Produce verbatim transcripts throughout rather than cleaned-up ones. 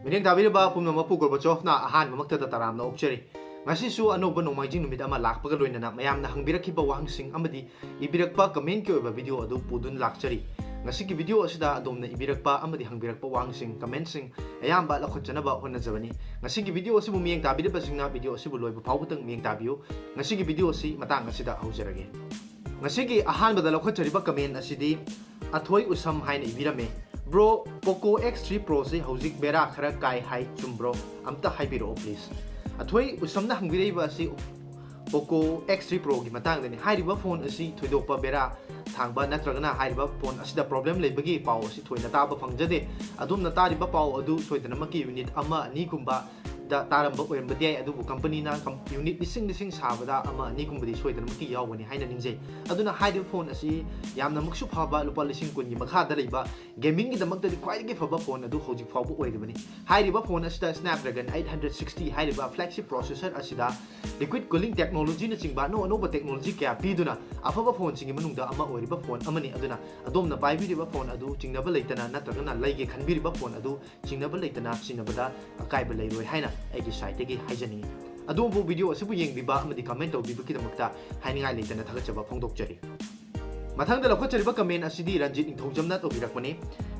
ꯃꯤꯠꯌꯦꯡ ꯇꯥꯕꯤꯔꯤꯕ ꯄꯨꯝꯅꯃꯛꯄꯨ ꯒꯣꯔꯕꯥꯆꯣꯚꯅ ꯑꯍꯥꯟꯕꯃꯛꯇꯗ ꯇꯔꯥꯝꯅ ꯑꯣꯛꯆꯔꯤ꯫ ꯉꯁꯤꯁꯨ ꯑꯅꯧꯕ ꯅꯣꯡꯃꯥꯏꯖꯤꯡ ꯅꯨꯃꯤꯠ ꯑꯃ ꯂꯥꯛꯄꯒ ꯂꯣꯏꯅꯅ ꯃꯌꯥꯝꯅ ꯍꯪꯕꯤꯔꯛꯈꯤꯕ ꯋꯥꯍꯪꯁꯤꯡ ꯑꯃꯗꯤ ꯏꯕꯤꯔꯛꯄ commentꯀꯤ ꯑꯣꯏꯕ video ꯑꯗꯨ ꯄꯨꯗꯨꯅ ꯂꯥꯛꯆꯔꯤ꯫ ꯉꯁꯤꯒꯤ video ꯑꯁꯤꯗ ꯑꯗꯣꯝꯅ ꯏꯕꯤꯔꯛꯄ ꯑꯃꯗꯤ ꯍꯪꯕꯤꯔꯛꯄ ꯋꯥꯍꯪꯁꯤꯡ, commentꯁꯤꯡ ꯑꯌꯥꯝꯕ ꯂꯧꯈꯠꯆꯅꯕ ꯍꯣꯠꯅꯖꯕꯅꯤ꯫ ꯉꯁꯤꯒꯤ video ꯑꯁꯤꯕꯨ ꯃꯤꯠꯌꯦꯡ ꯇꯥꯕꯤꯔꯤꯕꯁꯤꯡꯅ video ꯑꯁꯤꯕꯨ ꯂꯣꯏꯕ ꯐꯥꯎꯕꯗꯪ ꯃꯤꯠꯌꯦꯡ ꯇꯥꯕꯤꯌꯨ꯫ ꯉꯁꯤꯒꯤ video ꯑꯁꯤ ꯃꯇꯥꯡ ꯑꯁꯤꯗ ꯍꯧꯖꯔꯒꯦ꯫ ꯉꯁꯤꯒꯤ ꯑꯍꯥꯟꯕꯗ ꯂꯧꯈꯠꯆꯔꯤꯕ comment ꯑꯁꯤꯗꯤ ꯑꯊꯣꯏ ꯎꯁꯝ ꯍꯥꯏꯅ ꯏꯕꯤꯔꯝꯃꯤ꯫ Bro, Poco X three Proꯁꯤ ꯍꯧꯖꯤꯛ ꯕꯦꯔꯥ ꯈꯔ ꯀꯥꯏ ꯍꯥꯏ, ꯆꯨꯝꯕ꯭ꯔꯣ? ꯑꯝꯇ ꯍꯥꯏꯕꯤꯔꯛꯑꯣ please꯫ ꯑꯊꯣꯏ ꯎꯁꯝꯅ ꯍꯪꯕꯤꯔꯛꯏꯕ ꯑꯁꯤ Poco X three Proꯒꯤ ꯃꯇꯥꯡꯗꯅꯤ꯫ ꯍꯥꯏꯔꯤꯕ phone ꯑꯁꯤ ꯊꯣꯏꯗꯣꯛꯄ ꯕꯦꯔꯥ ꯊꯥꯡꯕ ꯅꯠꯇ꯭ꯔꯒꯅ ꯍꯥꯏꯔꯤꯕ phone ꯑꯁꯤꯗ problem ꯂꯩꯕꯒꯤ ꯄꯥꯎ ꯑꯁꯤ ꯊꯣꯏꯅ ꯇꯥꯕ ꯐꯪꯖꯗꯦ꯫ ꯑꯗꯣꯝꯅ ꯇꯥꯔꯤꯕ ꯄꯥꯎ ꯑꯗꯨ ꯁꯣꯏꯗꯅꯃꯛꯀꯤ unit ꯑꯃ ꯑꯅꯤꯒꯨꯝꯕ ꯗ ꯇꯥꯔꯝꯕ ꯑꯣꯏꯔꯝꯕꯗꯤ ꯌꯥꯏ, ꯑꯗꯨꯕꯨ companyꯅ ꯀꯝ-, unit ꯂꯤꯁꯤꯡ ꯂꯤꯁꯤꯡ ꯁꯥꯕꯗ ꯑꯃ ꯑꯅꯤꯒꯨꯝꯕꯗꯤ ꯁꯣꯏꯗꯅꯃꯛꯀꯤ ꯌꯥꯎꯒꯅꯤ ꯍꯥꯏꯅ ꯅꯤꯡꯖꯩ꯫ ꯑꯗꯨꯅ ꯍꯥꯏꯔꯤꯕ phone ꯑꯁꯤ ꯌꯥꯝꯅꯃꯛꯁꯨ ꯐꯕ, ꯂꯨꯄꯥ ꯂꯤꯁꯤꯡ ꯀꯨꯟꯒꯤ ꯃꯈꯥꯗ ꯂꯩꯕ gamingꯒꯤꯗꯃꯛꯇꯗꯤ ꯈ꯭ꯋꯥꯏꯗꯒꯤ ꯐꯕ phone ꯑꯗꯨ ꯍꯧꯖꯤꯛ ꯐꯥꯎꯕ ꯑꯣꯏꯔꯤꯕꯅꯤ꯫ ꯍꯥꯏꯔꯤꯕ phone ꯑꯁꯤꯗ Snapdragon eight hundred sixty ꯍꯥꯏꯔꯤꯕ flagship processor ꯑꯁꯤꯗ liquid cooling technologyꯅꯆꯤꯡꯕ ꯑꯅꯧ ꯑꯅꯧꯕ technology ꯀꯌꯥ ꯄꯤꯗꯨꯅ ꯑꯐꯕ phoneꯁꯤꯡꯒꯤ ꯃꯅꯨꯡꯗ ꯑꯃ ꯑꯣꯏꯔꯤꯕ phone ꯑꯃꯅꯤ꯫ ꯑꯗꯨꯅ ꯑꯗꯣꯝꯅ ꯄꯥꯏꯕꯤꯔꯤꯕ phone ꯑꯗꯨ ꯆꯤꯡꯅꯕ ꯂꯩꯇꯅ ꯅꯠꯇ꯭ꯔꯒꯅ ꯂꯩꯒꯦ ꯈꯟꯕꯤꯔꯤꯕ phone ꯑꯗꯨ ꯆꯤꯡꯅꯕ ꯂꯩꯇꯅ ꯁꯤꯖꯤꯟꯅꯕꯗ ꯑꯀꯥꯏꯕ ꯂꯩꯔꯣꯏ ꯍꯥꯏꯅ ꯑꯩꯒꯤ sideꯇꯒꯤ ꯍꯥꯏꯖꯅꯤꯡꯏ꯫ ꯑꯗꯣꯝꯕꯨ video ꯑꯁꯤꯕꯨ ꯌꯦꯡꯕꯤꯕ ꯑꯃꯗꯤ comment ꯇꯧꯕꯤꯕꯒꯤꯗꯃꯛꯇ ꯍꯥꯏꯅꯤꯡꯉꯥꯏ ꯂꯩꯇꯅ ꯊꯥꯒꯠꯆꯕ ꯐꯣꯡꯗꯣꯛꯆꯔꯤ꯫ ꯃꯊꯪꯗ ꯂꯧꯈꯠꯆꯔꯤꯕ comment ꯑꯁꯤꯗꯤ ꯔꯟꯖꯤꯠ ꯅꯤꯡꯊꯧꯖꯝꯅ ꯇꯧꯕꯤꯔꯛꯄꯅꯤ꯫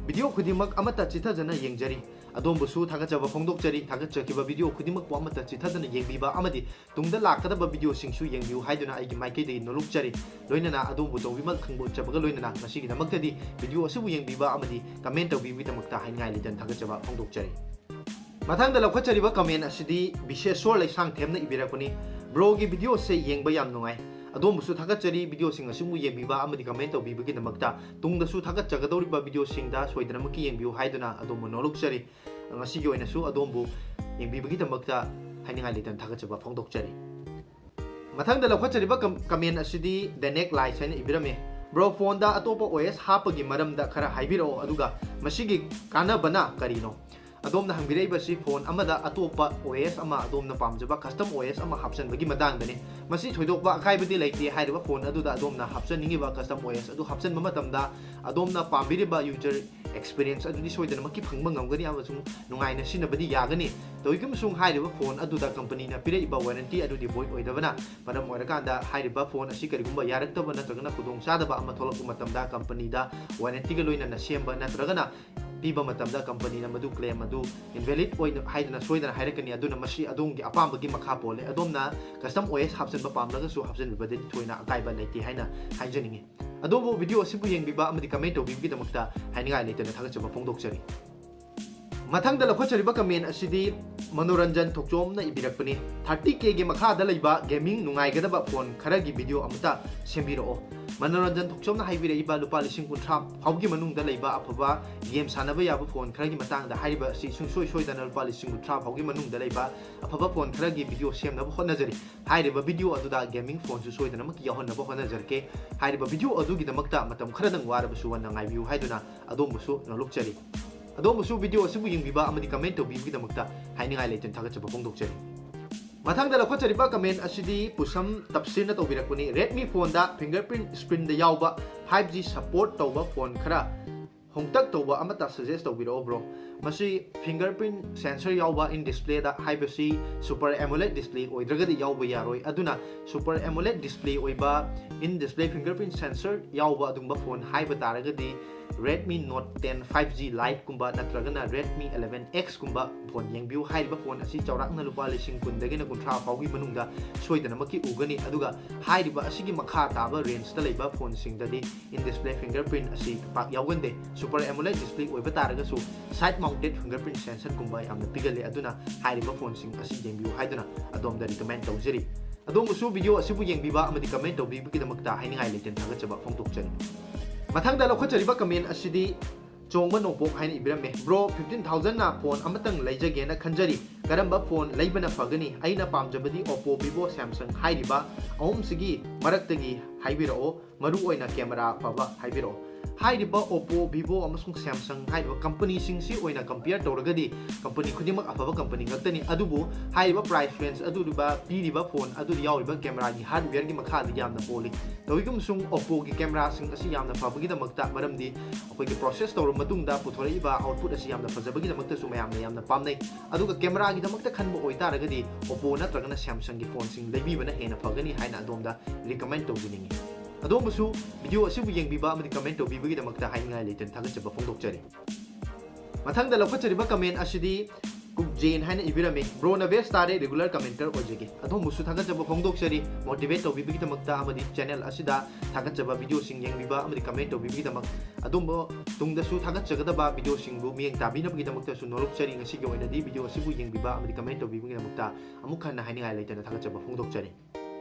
Video ꯈꯨꯗꯤꯡꯃꯛ ꯑꯃꯠꯇ ꯆꯤꯊꯗꯅ ꯌꯦꯡꯖꯔꯤ꯫ ꯑꯗꯣꯝꯕꯨꯁꯨ ꯊꯥꯒꯠꯆꯕ ꯐꯣꯡꯗꯣꯛꯆꯔꯤ꯫ ꯊꯥꯒꯠꯆꯈꯤꯕ video ꯈꯨꯗꯤꯡꯃꯛꯄꯨ ꯑꯃꯠꯇ ꯆꯤꯊꯗꯅ ꯌꯦꯡꯕꯤꯕ ꯑꯃꯗꯤ ꯇꯨꯡꯗ ꯂꯥꯛꯀꯗꯕ videoꯁꯤꯡꯁꯨ ꯌꯦꯡꯕꯤꯌꯨ ꯍꯥꯏꯗꯨꯅ ꯑꯩꯒꯤ ꯃꯥꯏꯀꯩꯗꯒꯤ ꯅꯣꯂꯨꯛꯆꯔꯤ꯫ ꯂꯣꯏꯅꯅ ꯑꯗꯣꯝꯕꯨ ꯇꯧꯕꯤꯃꯜ ꯈꯪꯕꯣꯠꯆꯕꯒ ꯂꯣꯏꯅꯅ ꯉꯁꯤꯒꯤꯗꯃꯛꯇꯗꯤ video ꯑꯁꯤꯕꯨ ꯌꯦꯡꯕꯤꯕ ꯑꯃꯗꯤ comment ꯇꯧꯕꯤꯕꯒꯤꯗꯃꯛꯇ ꯍꯥꯏꯅꯤꯡꯉꯥꯏ ꯂꯩꯇꯅ ꯊꯥꯒꯠꯆꯕ ꯐꯣꯡꯗꯣꯛꯆꯔꯤ꯫ ꯃꯊꯪꯗ ꯂꯧꯈꯠꯆꯔꯤꯕ comment ꯑꯁꯤꯗꯤ ꯕꯤꯁꯦꯁꯣꯔ ꯂꯩꯁꯥꯡꯊꯦꯝꯅ ꯏꯕꯤꯔꯛꯄꯅꯤ꯫ Broꯒꯤ videoꯁꯦ ꯌꯦꯡꯕ ꯌꯥꯝ ꯅꯨꯡꯉꯥꯏ꯫ ꯑꯗꯣꯝꯕꯨꯁꯨ ꯊꯥꯒꯠꯆꯔꯤ videoꯁꯤꯡ ꯑꯁꯤꯕꯨ ꯌꯦꯡꯕꯤꯕ ꯑꯃꯗꯤ comment ꯇꯧꯕꯤꯕꯒꯤꯗꯃꯛꯇ꯫ ꯇꯨꯡꯗꯁꯨ ꯊꯥꯒꯠꯆꯒꯗꯧꯔꯤꯕ videoꯁꯤꯡꯗ ꯁꯣꯏꯗꯅꯃꯛꯀꯤ ꯌꯦꯡꯕꯤꯌꯨ ꯍꯥꯏꯗꯨꯅ ꯑꯗꯣꯝꯕꯨ ꯅꯣꯂꯨꯛꯆꯔꯤ꯫ ꯉꯁꯤꯒꯤ ꯑꯣꯏꯅꯁꯨ ꯑꯗꯣꯝꯕꯨ ꯌꯦꯡꯕꯤꯕꯒꯤꯗꯃꯛꯇ ꯍꯥꯏꯅꯤꯡꯉꯥꯏ ꯂꯩꯇꯅ ꯊꯥꯒꯠꯆꯕ ꯐꯣꯡꯗꯣꯛꯆꯔꯤ꯫ ꯃꯊꯪꯗ ꯂꯧꯈꯠꯆꯔꯤꯕ com-, comment ꯑꯁꯤꯗꯤ The Neck Lies ꯍꯥꯏꯅ ꯏꯕꯤꯔꯝꯃꯤ꯫ Bro, phoneꯗ ꯑꯇꯣꯞꯄ OS ꯍꯥꯞꯄꯒꯤ ꯃꯔꯝꯗ ꯈꯔ ꯍꯥꯏꯕꯤꯔꯛꯑꯣ, ꯑꯗꯨꯒ ꯃꯁꯤꯒꯤ ꯀꯥꯟꯅꯕꯅ ꯀꯔꯤꯅꯣ? ꯑꯗꯣꯝꯅ ꯍꯪꯕꯤꯔꯛꯏꯕꯁꯤ ꯐꯣꯟ ꯑꯃꯗ ꯑꯇꯣꯞꯄ OS ꯑꯃ, ꯑꯗꯣꯝꯅ ꯄꯥꯝꯖꯕ custom OS ꯑꯃ ꯍꯥꯞꯆꯤꯟꯕꯒꯤ ꯃꯇꯥꯡꯗꯅꯤ꯫ ꯃꯁꯤ ꯊꯣꯏꯗꯣꯛꯄ ꯑꯀꯥꯏꯕꯗꯤ ꯂꯩꯇꯦ꯫ ꯍꯥꯏꯔꯤꯕ ꯐꯣꯟ ꯑꯗꯨꯗ ꯑꯗꯣꯝꯅ ꯍꯥꯞꯆꯤꯟꯅꯤꯡꯉꯤꯕ custom OS ꯑꯗꯨ ꯍꯥꯞꯆꯤꯟꯕ ꯃꯇꯝꯗ ꯑꯗꯣꯝꯅ ꯄꯥꯝꯕꯤꯔꯤꯕ user experience ꯑꯗꯨꯗꯤ ꯁꯣꯏꯗꯅꯃꯛꯀꯤ ꯐꯪꯕ ꯉꯝꯒꯅꯤ ꯑꯃꯁꯨꯡ ꯅꯨꯡꯉꯥꯏꯅ ꯁꯤꯖꯤꯟꯅꯕꯗꯤ ꯌꯥꯒꯅꯤ꯫ ꯇꯧꯏꯒꯨꯝꯕꯁꯨꯡ ꯍꯥꯏꯔꯤꯕ ꯐꯣꯟ ꯑꯗꯨꯗ ꯀꯝꯄꯅꯤꯅ ꯄꯤꯔꯛꯏꯕ warranty ꯑꯗꯨꯗꯤ void ꯑꯣꯏꯗꯕꯅ ꯃꯔꯝ ꯑꯣꯏꯔꯀꯥꯟꯗ ꯍꯥꯏꯔꯤꯕ ꯐꯣꯟ ꯑꯁꯤ ꯀꯔꯤꯒꯨꯝꯕ ꯌꯥꯔꯛꯇꯕ ꯅꯠꯇ꯭ꯔꯒꯅ ꯈꯨꯗꯣꯡꯆꯥꯗꯕ ꯑꯃ ꯊꯣꯛꯂꯛꯄ ꯃꯇꯝꯗ ꯀꯝꯄꯅꯤꯗ warrantyꯒ ꯂꯣꯏꯅꯅ ꯁꯦꯝꯕ ꯅꯠꯇ꯭ꯔꯒꯅ ꯄꯤꯕ ꯃꯇꯝꯗ ꯀꯝꯄꯅꯤꯅ ꯃꯗꯨ claim ꯑꯗꯨ invalid ꯑꯣꯏꯅ ꯍꯥꯏꯗꯅ ꯁꯣꯏꯗꯅ ꯍꯥꯏꯔꯛꯀꯅꯤ꯫ ꯑꯗꯨꯅ ꯃꯁꯤ ꯑꯗꯣꯝꯒꯤ ꯑꯄꯥꯝꯕꯒꯤ ꯃꯈꯥ ꯄꯣꯜꯂꯦ꯫ ꯑꯗꯣꯝꯅ custom OS ꯍꯥꯞꯆꯤꯟꯕ ꯄꯥꯝꯂꯒꯁꯨ ꯍꯥꯞꯆꯤꯟꯕꯤꯕꯗꯗꯤ ꯊꯣꯏꯅ ꯑꯀꯥꯏꯕ ꯂꯩꯇꯦ ꯍꯥꯏꯅ ꯍꯥꯏꯖꯅꯤꯡꯉꯤ꯫ ꯑꯗꯣꯝꯕꯨ video ꯑꯁꯤꯕꯨ ꯌꯦꯡꯕꯤꯕ ꯑꯃꯗꯤ comment ꯇꯧꯕꯤꯕꯒꯤꯗꯃꯛꯇ ꯍꯥꯏꯅꯤꯡꯉꯥꯏ ꯂꯩꯇꯅ ꯊꯥꯒꯠꯆꯕ ꯐꯣꯡꯗꯣꯛꯆꯔꯤ꯫ ꯃꯊꯪꯗ ꯂꯧꯈꯠꯆꯔꯤꯕ comment ꯑꯁꯤꯗꯤ ꯃꯅꯣꯔꯟꯖꯟ ꯊꯣꯛꯆꯣꯝꯅ ꯏꯕꯤꯔꯛꯄꯅꯤ꯫ Thirty K ꯒꯤ ꯃꯈꯥꯗ ꯂꯩꯕ gaming ꯅꯨꯡꯉꯥꯏꯒꯗꯕ ꯐꯣꯟ ꯈꯔꯒꯤ video ꯑꯃꯇ ꯁꯦꯝꯕꯤꯔꯛꯑꯣ꯫ ꯃꯅꯣꯔꯟꯖꯟ ꯊꯣꯛꯆꯣꯝꯅ ꯍꯥꯏꯕꯤꯔꯛꯏꯕ ꯂꯨꯄꯥ ꯂꯤꯁꯤꯡ ꯀꯨꯟꯊ꯭ꯔꯥ ꯐꯥꯎꯒꯤ ꯃꯅꯨꯡꯗ ꯂꯩꯕ ꯑꯐꯕ game ꯁꯥꯟꯅꯕ ꯌꯥꯕ ꯐꯣꯟ ꯈꯔꯒꯤ ꯃꯇꯥꯡꯗ ꯍꯥꯏꯔꯤꯕ ꯑꯁꯤ ꯁꯨꯡꯁꯣꯏ ꯁꯣꯏꯗꯅ ꯂꯨꯄꯥ ꯂꯤꯁꯤꯡ ꯀꯨꯟꯊ꯭ꯔꯥ ꯐꯥꯎꯒꯤ ꯃꯅꯨꯡꯗ ꯂꯩꯕ ꯑꯐꯕ ꯐꯣꯟ ꯈꯔꯒꯤ video ꯁꯦꯝꯅꯕ ꯍꯣꯠꯅꯖꯔꯤ꯫ ꯍꯥꯏꯔꯤꯕ video ꯑꯗꯨꯗ gaming ꯐꯣꯟꯁꯨ ꯁꯣꯏꯗꯅꯃꯛꯀꯤ ꯌꯥꯎꯍꯟꯅꯕ ꯍꯣꯠꯅꯖꯔꯛꯀꯦ꯫ ꯍꯥꯏꯔꯤꯕ video ꯑꯗꯨꯒꯤꯗꯃꯛꯇ ꯃꯇꯝ ꯈꯔꯗꯪ ꯋꯥꯔꯕꯁꯨ ꯋꯥꯅ ꯉꯥꯏꯕꯤꯌꯨ ꯍꯥꯏꯗꯨꯅ ꯑꯗꯣꯝꯕꯨꯁꯨ ꯅꯣꯂꯨꯛꯆꯔꯤ꯫ ꯑꯗꯣꯝꯕꯨꯁꯨ video ꯑꯁꯤꯕꯨ ꯌꯦꯡꯕꯤꯕ ꯑꯃꯗꯤ comment ꯇꯧꯕꯤꯕꯒꯤꯗꯃꯛꯇ ꯍꯥꯏꯅꯤꯡꯉꯥꯏ ꯂꯩꯇꯅ ꯊꯥꯒꯠꯆꯕ ꯐꯣꯡꯗꯣꯛꯆꯔꯤ꯫ ꯃꯊꯪꯗ ꯂꯧꯈꯠꯆꯔꯤꯕ comment ꯑꯁꯤꯗꯤ ꯄꯨꯁꯝ ꯇꯞꯁꯤꯔꯅ ꯇꯧꯕꯤꯔꯛꯄꯅꯤ꯫ Redmi ꯐꯣꯟꯗ fingerprint screenꯗ ꯌꯥꯎꯕ five G support ꯇꯧꯕ ꯐꯣꯟ ꯈꯔ ꯍꯣꯡꯇꯛ ꯇꯧꯕ ꯑꯃꯠꯇ suggest ꯇꯧꯕꯤꯔꯛꯑꯣ bro꯫ ꯃꯁꯤ fingerprint sensor ꯌꯥꯎꯕ in displayꯗ ꯍꯥꯏꯕꯁꯤ super AMOLED display ꯑꯣꯏꯗ꯭ꯔꯒꯗꯤ ꯌꯥꯎꯕ ꯌꯥꯔꯣꯏ꯫ ꯑꯗꯨꯅ super AMOLED display ꯑꯣꯏꯕ in display fingerprint sensor ꯌꯥꯎꯕ ꯑꯗꯨꯒꯨꯝꯕ ꯐꯣꯟ ꯍꯥꯏꯕ ꯇꯥꯔꯒꯗꯤ Redmi Note ten five G Liteꯀꯨꯝꯕ ꯅꯠꯇ꯭ꯔꯒꯅ Redmi eleven Xꯀꯨꯝꯕ ꯐꯣꯟ ꯌꯦꯡꯕꯤꯌꯨ꯫ ꯍꯥꯏꯔꯤꯕ ꯐꯣꯟ ꯑꯁꯤ ꯆꯥꯎꯔꯥꯛꯅ ꯂꯨꯄꯥ ꯂꯤꯁꯤꯡ ꯀꯨꯟꯗꯒꯤꯅ ꯀꯨꯟꯊ꯭ꯔꯥ ꯐꯥꯎꯒꯤ ꯃꯅꯨꯡꯗ ꯁꯣꯏꯗꯅꯃꯛꯀꯤ ꯎꯒꯅꯤ꯫ ꯑꯗꯨꯒ ꯍꯥꯏꯔꯤꯕ ꯑꯁꯤꯒꯤ ꯃꯈꯥ ꯇꯥꯕ rangeꯇ ꯂꯩꯕ ꯐꯣꯟꯁꯤꯡꯗꯗꯤ in display fingerprint ꯑꯁꯤ ꯄꯥꯛ ꯌꯥꯎꯒꯟꯗꯦ꯫ Super AMOLED display ꯑꯣꯏꯕ ꯇꯥꯔꯒꯁꯨ side mounted fingerprint sensorꯒꯨꯝꯕ ꯌꯥꯝꯅ ꯄꯤꯒꯜꯂꯤ꯫ ꯑꯗꯨꯅ ꯍꯥꯏꯔꯤꯕ ꯐꯣꯟꯁꯤꯡ ꯑꯁꯤ ꯌꯦꯡꯕꯤꯌꯨ ꯍꯥꯏꯗꯨꯅ ꯑꯗꯣꯝꯗ recommend ꯇꯧꯖꯔꯤ꯫ ꯑꯗꯣꯝꯕꯨꯁꯨ video ꯑꯁꯤꯕꯨ ꯌꯦꯡꯕꯤꯕ ꯑꯃꯗꯤ comment ꯇꯧꯕꯤꯕꯒꯤꯗꯃꯛꯇ ꯍꯥꯏꯅꯤꯡꯉꯥꯏ ꯂꯩꯇꯅ ꯊꯥꯒꯠꯆꯕ ꯐꯣꯡꯗꯣꯛꯆꯔꯤ꯫ ꯃꯊꯪꯗ ꯂꯧꯈꯠꯆꯔꯤꯕ comment ꯑꯁꯤꯗꯤ ꯆꯣꯡꯕ ꯅꯣꯡꯄꯣꯛ ꯍꯥꯏꯅ ꯏꯕꯤꯔꯝꯃꯦ꯫ Bro, fifteen thousandꯅ ꯐꯣꯟ ꯑꯃꯇꯪ ꯂꯩꯖꯒꯦꯅ ꯈꯟꯖꯔꯤ꯫ ꯀꯔꯝꯕ ꯐꯣꯟ ꯂꯩꯕꯅ ꯐꯒꯅꯤ? ꯑꯩꯅ ꯄꯥꯝꯖꯕꯗꯤ Oppo, Vivo, Samsung ꯍꯥꯏꯔꯤꯕ ꯑꯍꯨꯝꯁꯤꯒꯤ ꯃꯔꯛꯇꯒꯤ ꯍꯥꯏꯕꯤꯔꯛꯑꯣ꯫ ꯃꯔꯨ ꯑꯣꯏꯅ camera ꯑꯐꯕ ꯍꯥꯏꯕꯤꯔꯛꯑꯣ꯫ ꯍꯥꯏꯔꯤꯕ Oppo, Vivo ꯑꯃꯁꯨꯡ Samsung ꯍꯥꯏꯔꯤꯕ ꯀꯝꯄꯅꯤꯁꯤꯡꯁꯤ ꯑꯣꯏꯅ compare ꯇꯧꯔꯒꯗꯤ ꯀꯝꯄꯅꯤ ꯈꯨꯗꯤꯡꯃꯛ ꯑꯐꯕ ꯀꯝꯄꯅꯤ ꯉꯥꯛꯇꯅꯤ꯫ ꯑꯗꯨꯕꯨ ꯍꯥꯏꯔꯤꯕ price range ꯑꯗꯨꯗ ꯄꯤꯔꯤꯕ ꯐꯣꯟ ꯑꯗꯨꯗ ꯌꯥꯎꯔꯤꯕ cameraꯒꯤ hardwareꯒꯤ ꯃꯈꯥꯗ ꯌꯥꯝꯅ ꯄꯣꯜꯂꯤ꯫ ꯇꯧꯏꯒꯨꯝꯁꯨꯡ Oppoꯒꯤ cameraꯁꯤꯡ ꯑꯁꯤ ꯌꯥꯝꯅ ꯐꯕꯒꯤꯗꯃꯛꯇ, ꯃꯔꯝꯗꯤ ꯑꯩꯈꯣꯏꯒꯤ process ꯇꯧꯔꯕ ꯃꯇꯨꯡꯗ ꯄꯨꯊꯣꯔꯛꯏꯕ output ꯑꯁꯤ ꯌꯥꯝꯅ ꯐꯖꯕꯒꯤꯗꯃꯛꯇꯁꯨ ꯃꯌꯥꯝꯅ ꯌꯥꯝꯅ ꯄꯥꯝꯅꯩ꯫ ꯑꯗꯨꯒ cameraꯒꯤꯗꯃꯛꯇ ꯈꯟꯕ ꯑꯣꯏꯇꯥꯔꯒꯗꯤ Oppo ꯅꯠꯇ꯭ꯔꯒꯅ Samsungꯒꯤ ꯐꯣꯟꯁꯤꯡ ꯂꯩꯕꯤꯕꯅ ꯍꯦꯟꯅ ꯐꯒꯅꯤ ꯍꯥꯏꯅ ꯑꯗꯣꯝꯗ recommend ꯇꯧꯖꯅꯤꯡꯉꯤ꯫ ꯑꯗꯣꯝꯕꯨꯁꯨ video ꯑꯁꯤꯕꯨ ꯌꯦꯡꯕꯤꯕ ꯑꯃꯗꯤ comment ꯇꯧꯕꯤꯕꯒꯤꯗꯃꯛꯇ ꯍꯥꯏꯅꯤꯡꯉꯥꯏ ꯂꯩꯇꯅ ꯊꯥꯒꯠꯆꯕ ꯐꯣꯡꯗꯣꯛꯆꯔꯤ꯫ ꯃꯊꯪꯗ ꯂꯧꯈꯠꯆꯔꯤꯕ comment ꯑꯁꯤꯗꯤ ꯀꯨꯛ ꯖꯦꯟ ꯍꯥꯏꯅ ꯏꯕꯤꯔꯝꯃꯤ꯫ Broꯅ best ꯇꯥꯔꯦ, regular commenter ꯑꯣꯏꯖꯒꯦ꯫ ꯑꯗꯣꯝꯕꯨꯁꯨ ꯊꯥꯒꯠꯆꯕ ꯐꯣꯡꯗꯣꯛꯆꯔꯤ꯫ Motivate ꯇꯧꯕꯤꯕꯒꯤꯗꯃꯛꯇ ꯑꯃꯗꯤ channel ꯑꯁꯤꯗ ꯊꯥꯒꯠꯆꯕ videoꯁꯤꯡ ꯌꯦꯡꯕꯤꯕ ꯑꯃꯗꯤ comment ꯇꯧꯕꯤꯕꯒꯤꯗꯃꯛ꯫ ꯑꯗꯣꯝꯕꯨ ꯇꯨꯡꯗꯁꯨ ꯊꯥꯒꯠꯆꯒꯗꯕ videoꯁꯤꯡꯕꯨ ꯃꯤꯠꯌꯦꯡ ꯇꯥꯕꯤꯅꯕꯒꯤꯗꯃꯛꯇꯁꯨ ꯅꯣꯂꯨꯛꯆꯔꯤ꯫ ꯉꯁꯤꯒꯤ ꯑꯣꯏꯅꯗꯤ video ꯑꯁꯤꯕꯨ ꯌꯦꯡꯕꯤꯕ ꯑꯃꯗꯤ comment ꯇꯧꯕꯤꯕꯒꯤꯗꯃꯛꯇ ꯑꯃꯨꯛ ꯍꯟꯅ ꯍꯥꯏꯅꯤꯡꯉꯥꯏ ꯂꯩꯇꯅ ꯊꯥꯒꯠꯆꯕ ꯐꯣꯡꯗꯣꯛꯆꯔꯤ꯫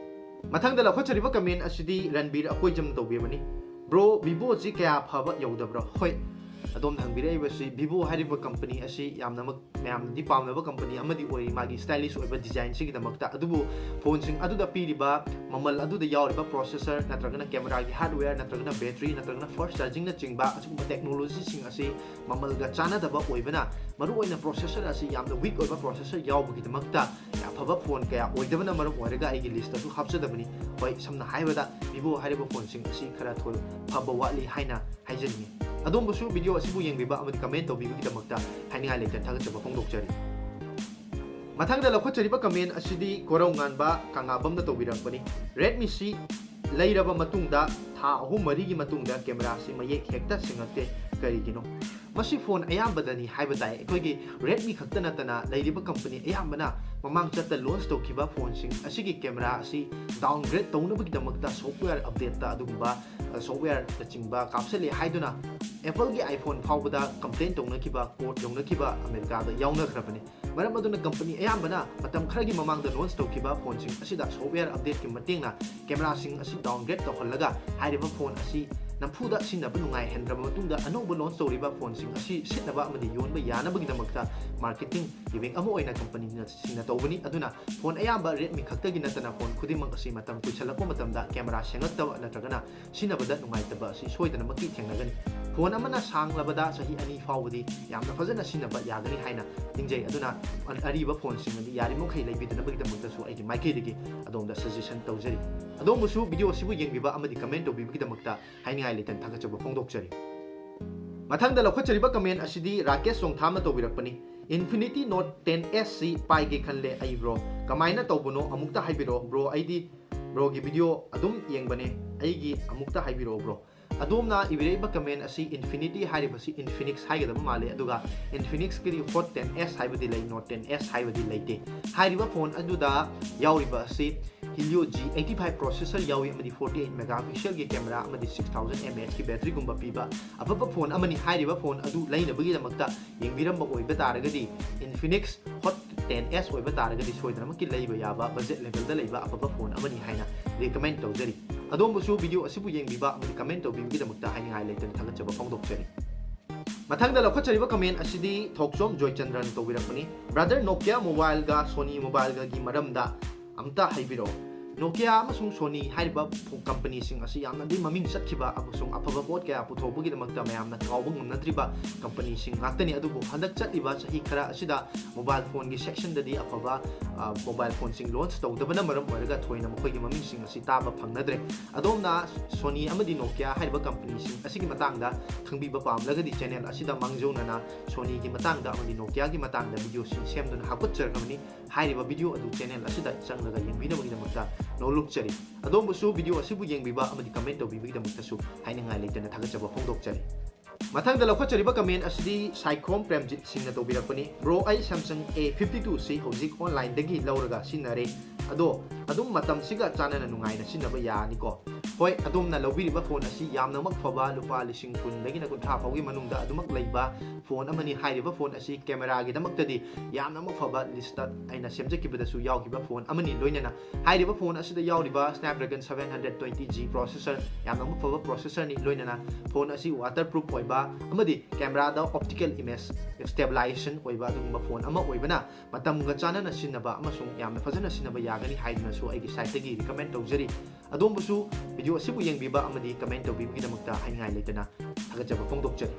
ꯃꯊꯪꯗ ꯂꯧꯈꯠꯆꯔꯤꯕ comment ꯑꯁꯤꯗꯤ ꯔꯟꯕꯤꯔ ꯑꯀꯣꯏꯖꯝꯅ ꯇꯧꯕꯤꯕꯅꯤ꯫ Bro, Vivo ꯑꯁꯤ ꯀꯌꯥ ꯐꯕ ꯌꯧꯗꯕ꯭ꯔꯣ? ꯍꯣꯏ, ꯑꯗꯣꯝꯅ ꯍꯪꯕꯤꯔꯛꯏꯕꯁꯤ Vivo ꯍꯥꯏꯔꯤꯕ ꯀꯝꯄꯅꯤ ꯑꯁꯤ ꯌꯥꯝꯅꯃꯛ ꯃꯌꯥꯝꯅꯗꯤ ꯄꯥꯝꯅꯕ ꯀꯝꯄꯅꯤ ꯑꯃꯗꯤ ꯑꯣꯏꯔꯤ, ꯃꯥꯒꯤ stylish ꯑꯣꯏꯕ designꯁꯤꯒꯤꯗꯃꯛꯇ꯫ ꯑꯗꯨꯕꯨ ꯐꯣꯟꯁꯤꯡ ꯑꯗꯨꯗ ꯄꯤꯔꯤꯕ ꯃꯃꯜ ꯑꯗꯨꯗ ꯌꯥꯎꯔꯤꯕ processor ꯅꯠꯇ꯭ꯔꯒꯅ cameraꯒꯤ hardware ꯅꯠꯇ꯭ꯔꯒꯅ battery ꯅꯠꯇ꯭ꯔꯒꯅ fast chargingꯅꯆꯤꯡꯕ ꯑꯁꯤꯒꯨꯝꯕ technologyꯁꯤꯡ ꯑꯁꯤ ꯃꯃꯜꯒ ꯆꯥꯟꯅꯗꯕ ꯑꯣꯏꯕꯅ, ꯃꯔꯨꯑꯣꯏꯅ processor ꯑꯁꯤ ꯌꯥꯝꯅ weak ꯑꯣꯏꯕ processor ꯌꯥꯎꯕꯒꯤꯗꯃꯛꯇ ꯑꯐꯕ ꯐꯣꯟ ꯀꯌꯥ ꯑꯣꯏꯗꯕꯅ ꯃꯔꯝ ꯑꯣꯏꯔꯒ ꯑꯩꯒꯤ listꯇꯁꯨ ꯍꯥꯞꯆꯗꯕꯅꯤ꯫ ꯍꯣꯏ, ꯁꯝꯅ ꯍꯥꯏꯔꯕꯗ Vivo ꯍꯥꯏꯔꯤꯕ ꯐꯣꯟꯁꯤꯡ ꯑꯁꯤ ꯈꯔ ꯊꯣꯏ ꯐꯕ ꯋꯥꯠꯂꯤ ꯍꯥꯏꯅ ꯍꯥꯏꯖꯅꯤꯡꯉꯤ꯫ ꯑꯗꯣꯝꯕꯨꯁꯨ video ꯑꯁꯤꯕꯨ ꯌꯦꯡꯕꯤꯕ ꯑꯃꯗꯤ comment ꯇꯧꯕꯤꯕꯒꯤꯗꯃꯛꯇ ꯍꯥꯏꯅꯤꯡꯉꯥꯏ ꯂꯩꯇꯅ ꯊꯥꯒꯠꯆꯕ ꯐꯣꯡꯗꯣꯛꯆꯔꯤ꯫ ꯃꯊꯪꯗ ꯂꯧꯈꯠꯆꯔꯤꯕ comment ꯑꯁꯤꯗꯤ ꯀꯣꯔꯧ ꯉꯥꯟꯕ ꯀꯪꯂꯥꯕꯝꯅ ꯇꯧꯕꯤꯔꯛꯄꯅꯤ꯫ Redmiꯁꯤ ꯂꯩꯔꯕ ꯃꯇꯨꯡꯗ ꯊꯥ ꯑꯍꯨꯝ ꯃꯔꯤꯒꯤ ꯃꯇꯨꯡꯗ cameraꯁꯤ ꯃꯌꯦꯛ ꯍꯦꯛꯇ ꯁꯦꯡꯉꯛꯇꯦ, ꯀꯔꯤꯒꯤꯅꯣ? ꯃꯁꯤ ꯐꯣꯟ ꯑꯌꯥꯝꯕꯗꯅꯤ ꯍꯥꯏꯕ ꯇꯥꯏ꯫ ꯑꯩꯈꯣꯏꯒꯤ Redmi ꯈꯛꯇ ꯅꯠꯇꯅ ꯂꯩꯔꯤꯕ ꯀꯝꯄꯅꯤ ꯑꯌꯥꯝꯕꯅ ꯃꯃꯥꯡ ꯆꯠꯇ launch ꯇꯧꯈꯤꯕ ꯐꯣꯟꯁꯤꯡ ꯑꯁꯤꯒꯤ camera ꯑꯁꯤ downgrade ꯇꯧꯅꯕꯒꯤꯗꯃꯛꯇ software updateꯇ ꯑꯗꯨꯒꯨꯝꯕ, ꯑ, softwareꯅꯆꯤꯡꯕ ꯀꯥꯞꯁꯤꯜꯂꯦ ꯍꯥꯏꯗꯨꯅ Appleꯒꯤ iPhone ꯐꯥꯎꯕꯗ complain ꯇꯧꯅꯈꯤꯕ, court ꯌꯧꯅꯈꯤꯕ ꯑꯃꯦꯔꯤꯀꯥꯗ ꯌꯥꯎꯅꯈ꯭ꯔꯕꯅꯤ꯫ ꯃꯔꯝ ꯑꯗꯨꯅ ꯀꯝꯄꯅꯤ ꯑꯌꯥꯝꯕꯅ ꯃꯇꯝ ꯈꯔꯒꯤ ꯃꯃꯥꯡꯗ launch ꯇꯧꯈꯤꯕ ꯐꯣꯟꯁꯤꯡ ꯑꯁꯤꯗ software updateꯀꯤ ꯃꯇꯦꯡꯅ cameraꯁꯤꯡ ꯑꯁꯤ downgrade ꯇꯧꯍꯜꯂꯒ ꯍꯥꯏꯔꯤꯕ ꯐꯣꯟ ꯑꯁꯤ ꯅꯝꯐꯨꯗ ꯁꯤꯖꯤꯟꯅꯕ ꯅꯨꯡꯉꯥꯏꯍꯟꯗ꯭ꯔꯕ ꯃꯇꯨꯡꯗ, ꯑꯅꯧꯕ ꯂꯣꯟꯆ ꯇꯧꯔꯤꯕ ꯐꯣꯟꯁꯤꯡ ꯑꯁꯤ ꯁꯤꯠꯅꯕ ꯑꯃꯗꯤ ꯌꯣꯟꯕ ꯌꯥꯅꯕꯒꯤꯗꯃꯛꯇ ꯃꯥꯔꯀꯦꯇꯤꯡ ꯏꯚꯦꯟ ꯑꯃ ꯑꯣꯏꯅ ꯀꯝꯄꯅꯤꯁꯤꯡꯅ ꯇꯧꯕꯅꯤ꯫ ꯑꯗꯨꯅ ꯐꯣꯟ ꯑꯌꯥꯝꯕ ꯔꯦꯗꯃꯤ ꯈꯛꯇꯒꯤ ꯅꯠꯇꯅ ꯐꯣꯟ ꯈꯨꯗꯤꯡꯃꯛ ꯑꯁꯤ ꯃꯇꯝ ꯀꯨꯏꯁꯜꯂꯛꯄ ꯃꯇꯝꯗ ꯀꯦꯃꯦꯔꯥ ꯁꯦꯡꯉꯛꯇꯕ ꯅꯠꯇ꯭ꯔꯒꯅ ꯁꯤꯖꯤꯟꯅꯕꯗ ꯅꯨꯡꯉꯥꯏꯇꯕ ꯑꯁꯤ ꯁꯣꯏꯗꯅꯃꯛꯀꯤ ꯊꯦꯡꯅꯒꯅꯤ꯫ ꯐꯣꯟ ꯑꯃꯅ ꯁꯥꯡꯂꯕꯗ ꯆꯍꯤ ꯑꯅꯤ ꯐꯥꯎꯕꯗꯤ ꯌꯥꯝꯅ ꯐꯖꯅ ꯁꯤꯖꯤꯟꯅꯕ ꯌꯥꯒꯅꯤ ꯍꯥꯏꯅ ꯅꯤꯡꯖꯩ꯫ ꯑꯗꯨꯅ ꯑꯔꯤꯕ ꯐꯣꯟꯁꯤꯡ ꯑꯗꯤ ꯌꯥꯔꯤꯃꯈꯩ ꯂꯩꯕꯤꯗꯅꯕꯒꯤꯗꯃꯛꯇꯁꯨ ꯑꯩꯒꯤ ꯃꯥꯏꯀꯩꯗꯒꯤ ꯑꯗꯣꯝꯗ ꯁꯖꯦꯁꯟ ꯇꯧꯖꯔꯤ꯫ ꯑꯗꯣꯝꯕꯨꯁꯨ ꯚꯤꯗꯤꯑꯣ ꯑꯁꯤꯕꯨ ꯌꯦꯡꯕꯤꯕ ꯑꯃꯗꯤ ꯀꯃꯦꯟ ꯇꯧꯕꯤꯕꯒꯤꯗꯃꯛꯇ ꯍꯥꯏꯅꯤꯡꯉꯥꯏ ꯂꯩꯇꯅ ꯊꯥꯒꯠꯆꯕ ꯐꯣꯡꯗꯣꯛꯆꯔꯤ꯫ ꯃꯊꯪꯗ ꯂꯧꯈꯠꯆꯔꯤꯕ ꯀꯃꯦꯟ ꯑꯁꯤꯗꯤ Rakesh ꯆꯣꯡꯊꯥꯝꯅ ꯇꯧꯕꯤꯔꯛꯄꯅꯤ꯫ Infinity Note ten S C ꯄꯥꯏꯒꯦ ꯈꯜꯂꯦ ꯑꯩ bro, ꯀꯃꯥꯏꯅ ꯇꯧꯕꯅꯣ ꯑꯃꯨꯛꯇ ꯍꯥꯏꯕꯤꯔꯛꯑꯣ bro, ꯑꯩꯗꯤ broꯒꯤ ꯚꯤꯗꯤꯑꯣ ꯑꯗꯨꯝ ꯌꯦꯡꯕꯅꯦ, ꯑꯩꯒꯤ ꯑꯃꯨꯛꯇ ꯍꯥꯏꯕꯤꯔꯛꯑꯣ bro꯫ ꯑꯗꯣꯝꯅ ꯏꯕꯤꯔꯛꯏꯕ ꯀꯃꯦꯟ ꯑꯁꯤ Infinity ꯍꯥꯏꯔꯤꯕꯁꯤ Infinix ꯍꯥꯏꯒꯗꯕ ꯃꯥꯜꯂꯦ, ꯑꯗꯨꯒ Infinixꯀꯤꯗꯤ Hot ten S ꯍꯥꯏꯕꯗꯤ ꯂꯩ, Note ten S ꯍꯥꯏꯕꯗꯤ ꯂꯩꯇꯦ꯫ ꯍꯥꯏꯔꯤꯕ ꯐꯣꯟ ꯑꯗꯨꯗ ꯌꯥꯎꯔꯤꯕ ꯑꯁꯤ Helio G eighty five processor ꯌꯥꯎꯏ ꯑꯃꯗꯤ forty eight megapixelꯒꯤ camera ꯑꯃꯗꯤ six thousand mAhꯀꯤ batteryꯒꯨꯝꯕ ꯄꯤꯕ ꯑꯐꯕ ꯐꯣꯟ ꯑꯃꯅꯤ꯫ ꯍꯥꯏꯔꯤꯕ ꯐꯣꯟ ꯑꯗꯨ ꯂꯩꯅꯕꯒꯤꯗꯃꯛꯇ ꯌꯦꯡꯕꯤꯔꯝꯕ ꯑꯣꯏꯕ ꯇꯥꯔꯒꯗꯤ, Infinix Hot ten S ꯑꯣꯏꯕ ꯇꯥꯔꯒꯗꯤ ꯁꯣꯏꯗꯅꯃꯛꯀꯤ ꯂꯩꯕ ꯌꯥꯕ budget levelꯗ ꯂꯩꯕ ꯑꯐꯕ ꯐꯣꯟ ꯑꯃꯅꯤ ꯍꯥꯏꯅ recommend ꯇꯧꯖꯔꯤ꯫ ꯑꯗꯣꯝꯕꯨꯁꯨ ꯚꯤꯗꯤꯑꯣ ꯑꯁꯤꯕꯨ ꯌꯦꯡꯕꯤꯕ ꯑꯃꯗꯤ ꯀꯃꯦꯟ ꯇꯧꯕꯤꯕꯒꯤꯗꯃꯛꯇ ꯍꯥꯏꯅꯤꯡꯉꯥꯏ ꯂꯩꯇꯅ ꯊꯥꯒꯠꯆꯕ ꯐꯣꯡꯗꯣꯛꯆꯔꯤ꯫ ꯃꯊꯪꯗ ꯂꯧꯈꯠꯆꯔꯤꯕ ꯀꯃꯦꯟ ꯑꯁꯤꯗꯤ ꯊꯣꯛꯆꯣꯝ ꯖꯣꯏꯆꯟꯗ꯭ꯔꯅ ꯇꯧꯕꯤꯔꯛꯄꯅꯤ꯫ Brother, Nokia mobileꯒ Sony mobileꯒꯒꯤ ꯃꯔꯝꯗ ꯑꯝꯇ ꯍꯥꯏꯕꯤꯔꯛꯑꯣ꯫ Nokia ꯑꯃꯁꯨꯡ Sony ꯍꯥꯏꯔꯤꯕ ꯐꯣ-, ꯀꯝꯄꯅꯤꯁꯤꯡ ꯑꯁꯤ ꯌꯥꯝꯅꯗꯤ ꯃꯃꯤꯡ ꯆꯠꯈꯤꯕ ꯑꯃꯁꯨꯡ ꯑꯐꯕ ꯄꯣꯠ ꯀꯌꯥ ꯄꯨꯊꯣꯛꯄꯒꯤꯗꯃꯛꯇ ꯃꯌꯥꯝꯅ ꯀꯥꯎꯕ ꯉꯝꯅꯗ꯭ꯔꯤꯕ ꯀꯝꯄꯅꯤꯁꯤꯡ ꯉꯥꯛꯇꯅꯤ꯫ ꯑꯗꯨꯕꯨ ꯍꯟꯗꯛ ꯆꯠꯂꯤꯕ ꯆꯍꯤ ꯈꯔ ꯑꯁꯤꯗ mobile phoneꯒꯤ sectionꯗꯗꯤ ꯑꯐꯕ, ꯑ, mobile phoneꯁꯤꯡ launch ꯇꯧꯗꯕꯅ ꯃꯔꯝ ꯑꯣꯏꯔꯒ ꯊꯣꯏꯅ ꯃꯈꯣꯏꯒꯤ ꯃꯃꯤꯡꯁꯤꯡ ꯑꯁꯤ ꯇꯥꯕ ꯐꯪꯅꯗ꯭ꯔꯦ꯫ ꯑꯗꯣꯝꯅ Sony ꯑꯃꯗꯤ Nokia ꯍꯥꯏꯔꯤꯕ ꯀꯝꯄꯅꯤꯁꯤꯡ ꯑꯁꯤꯒꯤ ꯃꯇꯥꯡꯗ ꯈꯪꯕꯤꯕ ꯄꯥꯝꯂꯒꯗꯤ channel ꯑꯁꯤꯗ ꯃꯥꯡꯖꯧꯅꯅ Sonyꯒꯤ ꯃꯇꯥꯡꯗ ꯑꯃꯗꯤ Nokiaꯒꯤ ꯃꯇꯥꯡꯗ videoꯁꯤꯡ ꯁꯦꯝꯗꯨꯅ ꯍꯥꯞꯀꯠꯆꯔꯛꯂꯕꯅꯤ꯫ ꯍꯥꯏꯔꯤꯕ video ꯑꯗꯨ channel ꯑꯁꯤꯗ ꯆꯪꯂꯒ ꯌꯦꯡꯕꯤꯅꯕꯒꯤꯗꯃꯛꯇ ꯅꯣꯜꯂꯨꯛꯆꯔꯤ꯫ ꯑꯗꯣꯝꯕꯨꯁꯨ video ꯑꯁꯤꯕꯨ ꯌꯦꯡꯕꯤꯕ ꯑꯃꯗꯤ comment ꯇꯧꯕꯤꯕꯒꯤꯗꯃꯛꯇꯁꯨ ꯍꯥꯏꯅꯤꯡꯉꯥꯏ ꯂꯩꯇꯅ ꯊꯥꯒꯠꯆꯕ ꯐꯣꯡꯗꯣꯛꯆꯔꯤ꯫ ꯃꯊꯪꯗ ꯂꯧꯈꯠꯆꯔꯤꯕ comment ꯑꯁꯤꯗꯤ ꯁꯥꯏꯈꯣꯝ ꯄ꯭ꯔꯦꯝꯖꯤꯠ ꯁꯤꯡꯅ ꯇꯧꯕꯤꯔꯛꯄꯅꯤ꯫ Bro, ꯑꯩ Samsung A fifty two ꯁꯤ ꯍꯧꯖꯤꯛ onlineꯗꯒꯤ ꯂꯧꯔꯒ ꯁꯤꯖꯤꯟꯅꯔꯦ꯫ ꯑꯗꯣ ꯑꯗꯨꯝ ꯃꯇꯝꯁꯤꯒ ꯆꯥꯟꯅꯅ ꯅꯨꯡꯉꯥꯏꯅ ꯁꯤꯖꯤꯟꯅꯕ ꯌꯥꯅꯤꯀꯣ꯫ ꯍꯣꯏ, ꯑꯗꯣꯝꯅ ꯂꯧꯕꯤꯔꯤꯕ ꯐꯣꯟ ꯑꯁꯤ ꯌꯥꯝꯅꯃꯛ ꯐꯕ, ꯂꯨꯄꯥ ꯂꯤꯁꯤꯡ ꯀꯨꯟꯗꯒꯤꯅ ꯀꯨꯟꯊ꯭ꯔꯥ ꯐꯥꯎꯒꯤ ꯃꯅꯨꯡꯗ ꯑꯗꯨꯃꯛ ꯂꯩꯕ ꯐꯣꯟ ꯑꯃꯅꯤ꯫ ꯍꯥꯏꯔꯤꯕ ꯐꯣꯟ ꯑꯁꯤ ꯀꯦꯃꯦꯔꯥꯒꯤꯗꯃꯛꯇꯗꯤ ꯌꯥꯝꯅꯃꯛ ꯐꯕ ꯂꯤꯁꯇ ꯑꯩꯅ ꯁꯦꯝꯖꯈꯤꯕꯗꯁꯨ ꯌꯥꯎꯈꯤꯕ ꯐꯣꯟ ꯑꯃꯅꯤ꯫ ꯂꯣꯏꯅꯅ ꯍꯥꯏꯔꯤꯕ ꯐꯣꯟ ꯑꯁꯤꯗ ꯌꯥꯎꯔꯤꯕ Snapdragon seven hundred twenty G processor, ꯌꯥꯝꯅꯃꯛ ꯐꯕ processor ꯅꯤ꯫ ꯂꯣꯏꯅꯅ ꯐꯣꯟ ꯑꯁꯤ waterproof ꯑꯣꯏꯕ ꯑꯃꯗꯤ ꯀꯦꯃꯦꯔꯥꯗ optical image stabilization ꯑꯣꯏꯕ ꯑꯗꯨꯒꯨꯝꯕ ꯐꯣꯟ ꯑꯃ ꯑꯣꯏꯕꯅ ꯃꯇꯝꯒ ꯆꯥꯟꯅꯅ ꯁꯤꯖꯤꯟꯅꯕ ꯑꯃꯁꯨꯡ ꯌꯥꯝꯅ ꯐꯖꯅ ꯁꯤꯖꯤꯟꯅꯕ ꯌꯥꯒꯅꯤ ꯍꯥꯏꯗꯨꯅꯁꯨ ꯑꯩꯒꯤ ꯁꯥꯏꯠꯇꯒꯤ recommend ꯇꯧꯖꯔꯤ꯫ ꯑꯗꯣꯝꯕꯨꯁꯨ video ꯑꯁꯤꯕꯨ ꯌꯦꯡꯕꯤꯕ ꯑꯃꯗꯤ comment ꯇꯧꯕꯤꯕꯒꯤꯗꯃꯛꯇ ꯍꯥꯏꯅꯤꯡꯉꯥꯏ ꯂꯩꯇꯅ ꯊꯥꯒꯠꯆꯕ ꯐꯣꯡꯗꯣꯛꯆꯔꯤ꯫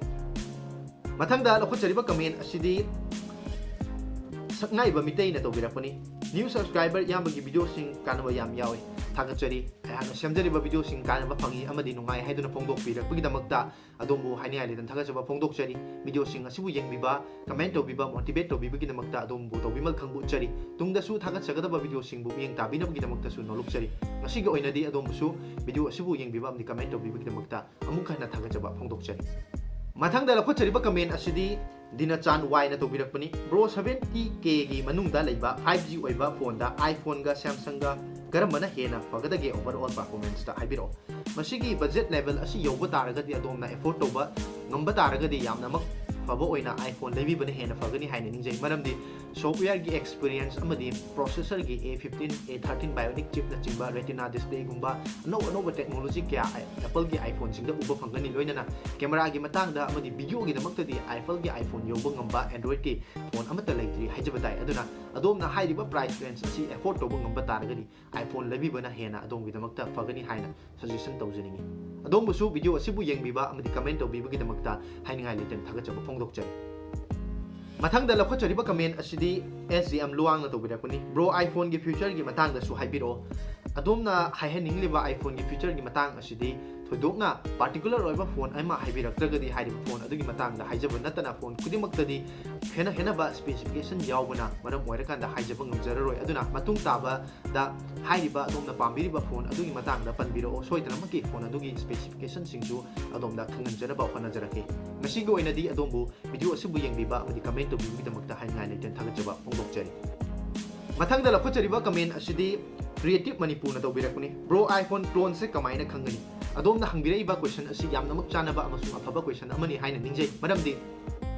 ꯃꯊꯪꯗ ꯂꯧꯈꯠꯆꯔꯤꯕ comment ꯑꯁꯤꯗꯤ ꯁꯛꯅꯥꯏꯕ ꯃꯤꯇꯩꯅ ꯇꯧꯕꯤꯔꯛꯄꯅꯤ꯫ New subscriber ꯏꯌꯥꯝꯕꯒꯤ videoꯁꯤꯡ ꯀꯥꯟꯅꯕ ꯌꯥꯝ ꯌꯥꯎꯏ꯫ ꯊꯥꯒꯠꯆꯔꯤ꯫ ꯑꯩꯍꯥꯛꯅ ꯁꯦꯝꯖꯔꯤꯕ videoꯁꯤꯡ ꯀꯥꯟꯅꯕ ꯐꯪꯏ ꯑꯃꯗꯤ ꯅꯨꯡꯉꯥꯏ ꯍꯥꯏꯗꯨꯅ ꯐꯣꯡꯗꯣꯛꯄꯤꯔꯛꯄꯒꯤꯗꯃꯛꯇ ꯑꯗꯣꯝꯕꯨ ꯍꯥꯏꯅꯤꯡꯉꯥꯏ ꯂꯩꯇꯅ ꯊꯥꯒꯠꯆꯕ ꯐꯣꯡꯗꯣꯛꯆꯔꯤ꯫ Videoꯁꯤꯡ ꯑꯁꯤꯕꯨ ꯌꯦꯡꯕꯤꯕ, comment ꯇꯧꯕꯤꯕ, motivate ꯇꯧꯕꯤꯕꯒꯤꯗꯃꯛꯇ ꯑꯗꯣꯝꯕꯨ ꯇꯧꯕꯤꯃꯜ ꯈꯪꯕ ꯎꯠꯆꯔꯤ꯫ ꯇꯨꯡꯗꯁꯨ ꯊꯥꯒꯠꯆꯒꯗꯕ videoꯁꯤꯡꯕꯨ ꯃꯤꯠꯌꯦꯡ ꯇꯥꯕꯤꯅꯕꯒꯤꯗꯃꯛꯇꯁꯨ ꯅꯣꯂꯨꯛꯆꯔꯤ꯫ ꯉꯁꯤꯒꯤ ꯑꯣꯏꯅꯗꯤ ꯑꯗꯣꯝꯕꯨꯁꯨ video ꯑꯁꯤꯕꯨ ꯌꯦꯡꯕꯤꯕ ꯑꯃꯗꯤ comment ꯇꯧꯕꯤꯕꯒꯤꯗꯃꯛꯇ ꯑꯃꯨꯛ ꯍꯟꯅ ꯊꯥꯒꯠꯆꯕ ꯐꯣꯡꯗꯣꯛꯆꯔꯤ꯫ ꯃꯊꯪꯗ ꯂꯧꯈꯠꯆꯔꯤꯕ comment ꯑꯁꯤꯗꯤ ꯗꯤꯅꯆꯥꯟ ꯋꯥꯏꯅ ꯇꯧꯕꯤꯔꯛꯄꯅꯤ꯫ Bro, seventy K ꯒꯤ ꯃꯅꯨꯡꯗ ꯂꯩꯕ five G ꯑꯣꯏꯕ ꯐꯣꯟꯗ iPhoneꯒ Samsungꯒ ꯀꯔꯝꯕꯅ ꯍꯦꯟꯅ ꯐꯒꯗꯒꯦ overall performanceꯇ ꯍꯥꯏꯕꯤꯔꯛꯑꯣ꯫ ꯃꯁꯤꯒꯤ budget level ꯑꯁꯤ ꯌꯧꯕ ꯇꯥꯔꯒꯗꯤ, ꯑꯗꯣꯝꯅ afford ꯇꯧꯕ ꯉꯝꯕ ꯇꯥꯔꯒꯗꯤ, ꯌꯥꯝꯅꯃꯛ ꯐꯕ ꯑꯣꯏꯅ iPhone ꯂꯩꯕꯤꯕꯅ ꯍꯦꯟꯅ ꯐꯒꯅꯤ ꯍꯥꯏꯅ ꯅꯤꯡꯖꯩ꯫ ꯃꯔꯝꯗꯤ softwareꯒꯤ experience ꯑꯃꯗꯤ processorꯒꯤ A fifteen, A thirteen Bionic chipꯅꯆꯤꯡꯕ Retina displayꯒꯨꯝꯕ ꯑꯅꯧ ꯑꯅꯧꯕ technology ꯀꯌꯥ Appleꯒꯤ iPhoneꯁꯤꯡꯗ ꯎꯕ ꯐꯪꯒꯅꯤ꯫ ꯂꯣꯏꯅꯅ cameraꯒꯤ ꯃꯇꯥꯡꯗ ꯑꯃꯗꯤ videoꯒꯤꯗꯃꯛꯇꯗꯤ Appleꯒꯤ iPhone ꯌꯧꯕ ꯉꯝꯕ Androidꯀꯤ ꯐꯣꯟ ꯑꯃꯠꯇ ꯂꯩꯇ꯭ꯔꯤ ꯍꯥꯏꯖꯕ ꯇꯥꯏ꯫ ꯑꯗꯨꯅ ꯑꯗꯣꯝꯅ ꯍꯥꯏꯔꯤꯕ price range ꯑꯁꯤ afford ꯇꯧꯕ ꯉꯝꯕ ꯇꯥꯔꯒꯗꯤ iPhone ꯂꯩꯕꯤꯕꯅ ꯍꯦꯟꯅ ꯑꯗꯣꯝꯒꯤꯗꯃꯛꯇ ꯐꯒꯅꯤ ꯍꯥꯏꯅ suggestion ꯇꯧꯖꯅꯤꯡꯏ꯫ ꯑꯗꯣꯝꯕꯨꯁꯨ video ꯑꯁꯤꯕꯨ ꯌꯦꯡꯕꯤꯕ ꯑꯃꯗꯤ comment ꯇꯧꯕꯤꯕꯒꯤꯗꯃꯛꯇ ꯍꯥꯏꯅꯤꯡꯉꯥꯏ ꯂꯩꯇꯅ ꯊꯥꯒꯠꯆꯕ ꯐꯣꯡꯗꯣꯛꯆꯔꯤ꯫ ꯃꯊꯪꯗ ꯂꯧꯈꯠꯆꯔꯤꯕ comment ꯑꯁꯤꯗꯤ S G M ꯂꯨꯋꯥꯡꯅ ꯇꯧꯕꯤꯔꯛꯄꯅꯤ꯫ Bro, iPhoneꯒꯤ futureꯒꯤ ꯃꯇꯥꯡꯗꯁꯨ ꯍꯥꯏꯕꯤꯔꯛꯑꯣ꯫ ꯑꯗꯣꯝꯅ ꯍꯥꯏꯍꯟꯅꯤꯡꯂꯤꯕ iPhoneꯒꯤ futureꯒꯤ ꯃꯇꯥꯡ ꯑꯁꯤꯗꯤ ꯊꯣꯏꯗꯣꯛꯅ particular ꯑꯣꯏꯕ ꯐꯣꯟ ꯑꯃ ꯍꯥꯏꯕꯤꯔꯛꯇ꯭ꯔꯒꯗꯤ, ꯍꯥꯏꯔꯤꯕ ꯐꯣꯟ ꯑꯗꯨꯒꯤ ꯃꯇꯥꯡꯗ ꯍꯥꯏꯖꯕ ꯅꯠꯇꯅ ꯐꯣꯟ ꯈꯨꯗꯤꯡꯃꯛꯇꯗꯤ ꯈꯦꯟꯅ ꯈꯦꯟꯅꯕ specification ꯌꯥꯎꯕꯅ ꯃꯔꯝ ꯑꯣꯏꯔꯀꯥꯟꯗ ꯍꯥꯏꯖꯕ ꯉꯝꯖꯔꯔꯣꯏ꯫ ꯑꯗꯨꯅ ꯃꯇꯨꯡ ꯇꯥꯕꯗ ꯍꯥꯏꯔꯤꯕ ꯑꯗꯣꯝꯅ ꯄꯥꯝꯕꯤꯔꯤꯕ ꯐꯣꯟ ꯑꯗꯨꯒꯤ ꯃꯇꯥꯡꯗ ꯄꯟꯕꯤꯔꯛꯑꯣ꯫ ꯁꯣꯏꯗꯅꯃꯛꯀꯤ ꯐꯣꯟ ꯑꯗꯨꯒꯤ specificationꯁꯤꯡꯁꯨ ꯑꯗꯣꯝꯗ ꯈꯪꯍꯟꯖꯅꯕ ꯍꯣꯠꯅꯖꯔꯛꯀꯦ꯫ ꯉꯁꯤꯒꯤ ꯑꯣꯏꯅꯗꯤ ꯑꯗꯣꯝꯕꯨ video ꯑꯁꯤꯕꯨ ꯌꯦꯡꯕꯤꯕ ꯑꯃꯗꯤ comment ꯇꯧꯕꯤꯕꯒꯤꯗꯃꯛꯇ ꯍꯥꯏꯅꯤꯡꯉꯥꯏ ꯂꯩꯇꯅ ꯊꯥꯒꯠꯆꯕ ꯐꯣꯡꯗꯣꯛꯆꯔꯤ꯫ ꯃꯊꯪꯗ ꯂꯧꯈꯠꯆꯔꯤꯕ comment ꯑꯁꯤꯗꯤ Creative Manipurna ꯇꯧꯕꯤꯔꯛꯄꯅꯤ꯫ Bro, iPhone cloneꯁꯦ ꯀꯃꯥꯏꯅ ꯈꯪꯒꯅꯤ? ꯑꯗꯣꯝꯅ ꯍꯪꯕꯤꯔꯛꯏꯕ question ꯑꯁꯤ ꯌꯥꯝꯅꯃꯛ ꯆꯥꯅꯕ ꯑꯃꯁꯨꯡ ꯑꯐꯕ question ꯑꯃꯅꯤ ꯍꯥꯏꯅ ꯅꯤꯡꯖꯩ꯫ ꯃꯔꯝꯗꯤ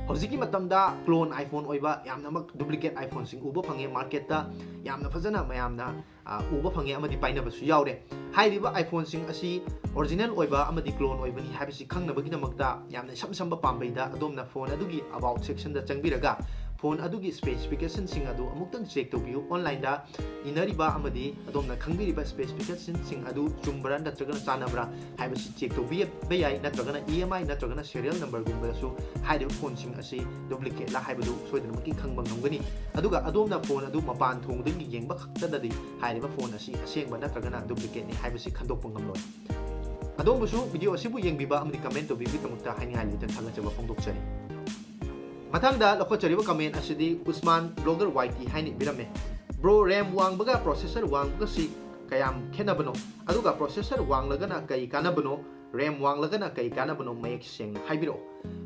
ꯍꯧꯖꯤꯛꯀꯤ ꯃꯇꯝꯗ clone iPhone ꯑꯣꯏꯕ ꯌꯥꯝꯅꯃꯛ duplicate iPhoneꯁꯤꯡ ꯎꯕ ꯐꯪꯉꯦ꯫ Marketꯇ ꯌꯥꯝꯅ ꯐꯖꯅ ꯃꯌꯥꯝꯅ, ꯑ, ꯎꯕ ꯐꯪꯉꯦ ꯑꯃꯗꯤ ꯄꯥꯏꯅꯕꯁꯨ ꯌꯥꯎꯔꯦ꯫ ꯍꯥꯏꯔꯤꯕ iPhoneꯁꯤꯡ ꯑꯁꯤ original ꯑꯣꯏꯕ ꯑꯃꯗꯤ clone ꯑꯣꯏꯕꯅꯤ ꯍꯥꯏꯕꯁꯤ ꯈꯪꯅꯕꯒꯤꯗꯃꯛꯇ ꯌꯥꯝꯅ ꯏꯁꯝ ꯁꯝꯕ ꯄꯥꯝꯕꯩꯗ ꯑꯗꯣꯝꯅ phone ꯑꯗꯨꯒꯤ About Sectionꯗ ꯆꯪꯕꯤꯔꯒ phone ꯑꯗꯨꯒꯤ specificationꯁꯤꯡ ꯑꯗꯨ ꯑꯃꯨꯛꯇꯪ check ꯇꯧꯕꯤꯌꯨ꯫ Onlineꯗ ꯏꯅꯔꯤꯕ ꯑꯃꯗꯤ ꯑꯗꯣꯝꯅ ꯈꯪꯕꯤꯔꯤꯕ specificationꯁꯤꯡ ꯑꯗꯨ ꯆꯨꯝꯕ꯭ꯔꯥ ꯅꯠꯇ꯭ꯔꯒꯅ ꯆꯥꯟꯅꯕ꯭ꯔꯥ ꯍꯥꯏꯕꯁꯤ check ꯇꯧꯕꯤꯕ ꯌꯥꯏ, ꯅꯠꯇ꯭ꯔꯒꯅ EMI ꯅꯠꯇ꯭ꯔꯒꯅ serial numberꯒꯨꯝꯕꯗꯁꯨ ꯍꯥꯏꯔꯤꯕ phoneꯁꯤꯡ ꯑꯁꯤ duplicateꯂ ꯍꯥꯏꯕꯗꯨ ꯁꯣꯏꯗꯅꯃꯛꯀꯤ ꯈꯪꯕ ꯉꯝꯒꯅꯤ꯫ ꯑꯗꯨꯒ ꯑꯗꯣꯝꯅ phone ꯑꯗꯨ ꯃꯄꯥꯟ ꯊꯣꯡꯗꯒꯤ ꯌꯦꯡꯕ ꯈꯛꯇꯗꯗꯤ ꯍꯥꯏꯔꯤꯕ phone ꯑꯁꯤ ꯑꯁꯦꯡꯕ ꯅꯠꯇ꯭ꯔꯒꯅ duplicateꯅꯤ ꯍꯥꯏꯕꯁꯤ ꯈꯟꯗꯣꯛꯄ ꯉꯝꯂꯣꯏ꯫ ꯑꯗꯣꯝꯕꯨꯁꯨ video ꯑꯁꯤꯕꯨ ꯌꯦꯡꯕꯤꯕ ꯑꯃꯗꯤ comment ꯇꯧꯕꯤꯕꯒꯤꯗꯃꯛꯇ ꯍꯥꯏꯅꯤꯡꯉꯥꯏ ꯂꯩꯇꯅ ꯊꯥꯒꯠꯆꯕ ꯐꯣꯡꯗꯣꯛꯆꯔꯤ꯫ ꯃꯊꯪꯗ ꯂꯧꯈꯠꯆꯔꯤꯕ comment ꯑꯁꯤꯗꯤ Usman Blogger YT ꯍꯥꯏꯅ ꯏꯕꯤꯔꯝꯃꯤ꯫ Bro, RAM ꯋꯥꯡꯕꯒ processor ꯋꯥꯡꯕꯒꯁꯤ ꯀꯌꯥꯝ ꯈꯦꯠꯅꯕꯅꯣ? ꯑꯗꯨꯒ processor ꯋꯥꯡꯂꯒꯅ ꯀꯔꯤ ꯀꯥꯟꯅꯕꯅꯣ? RAM ꯋꯥꯡꯂꯒꯅ ꯀꯔꯤ ꯀꯥꯟꯅꯕꯅꯣ? ꯃꯌꯦꯛ ꯁꯦꯡꯅ ꯍꯥꯏꯕꯤꯔꯛꯑꯣ꯫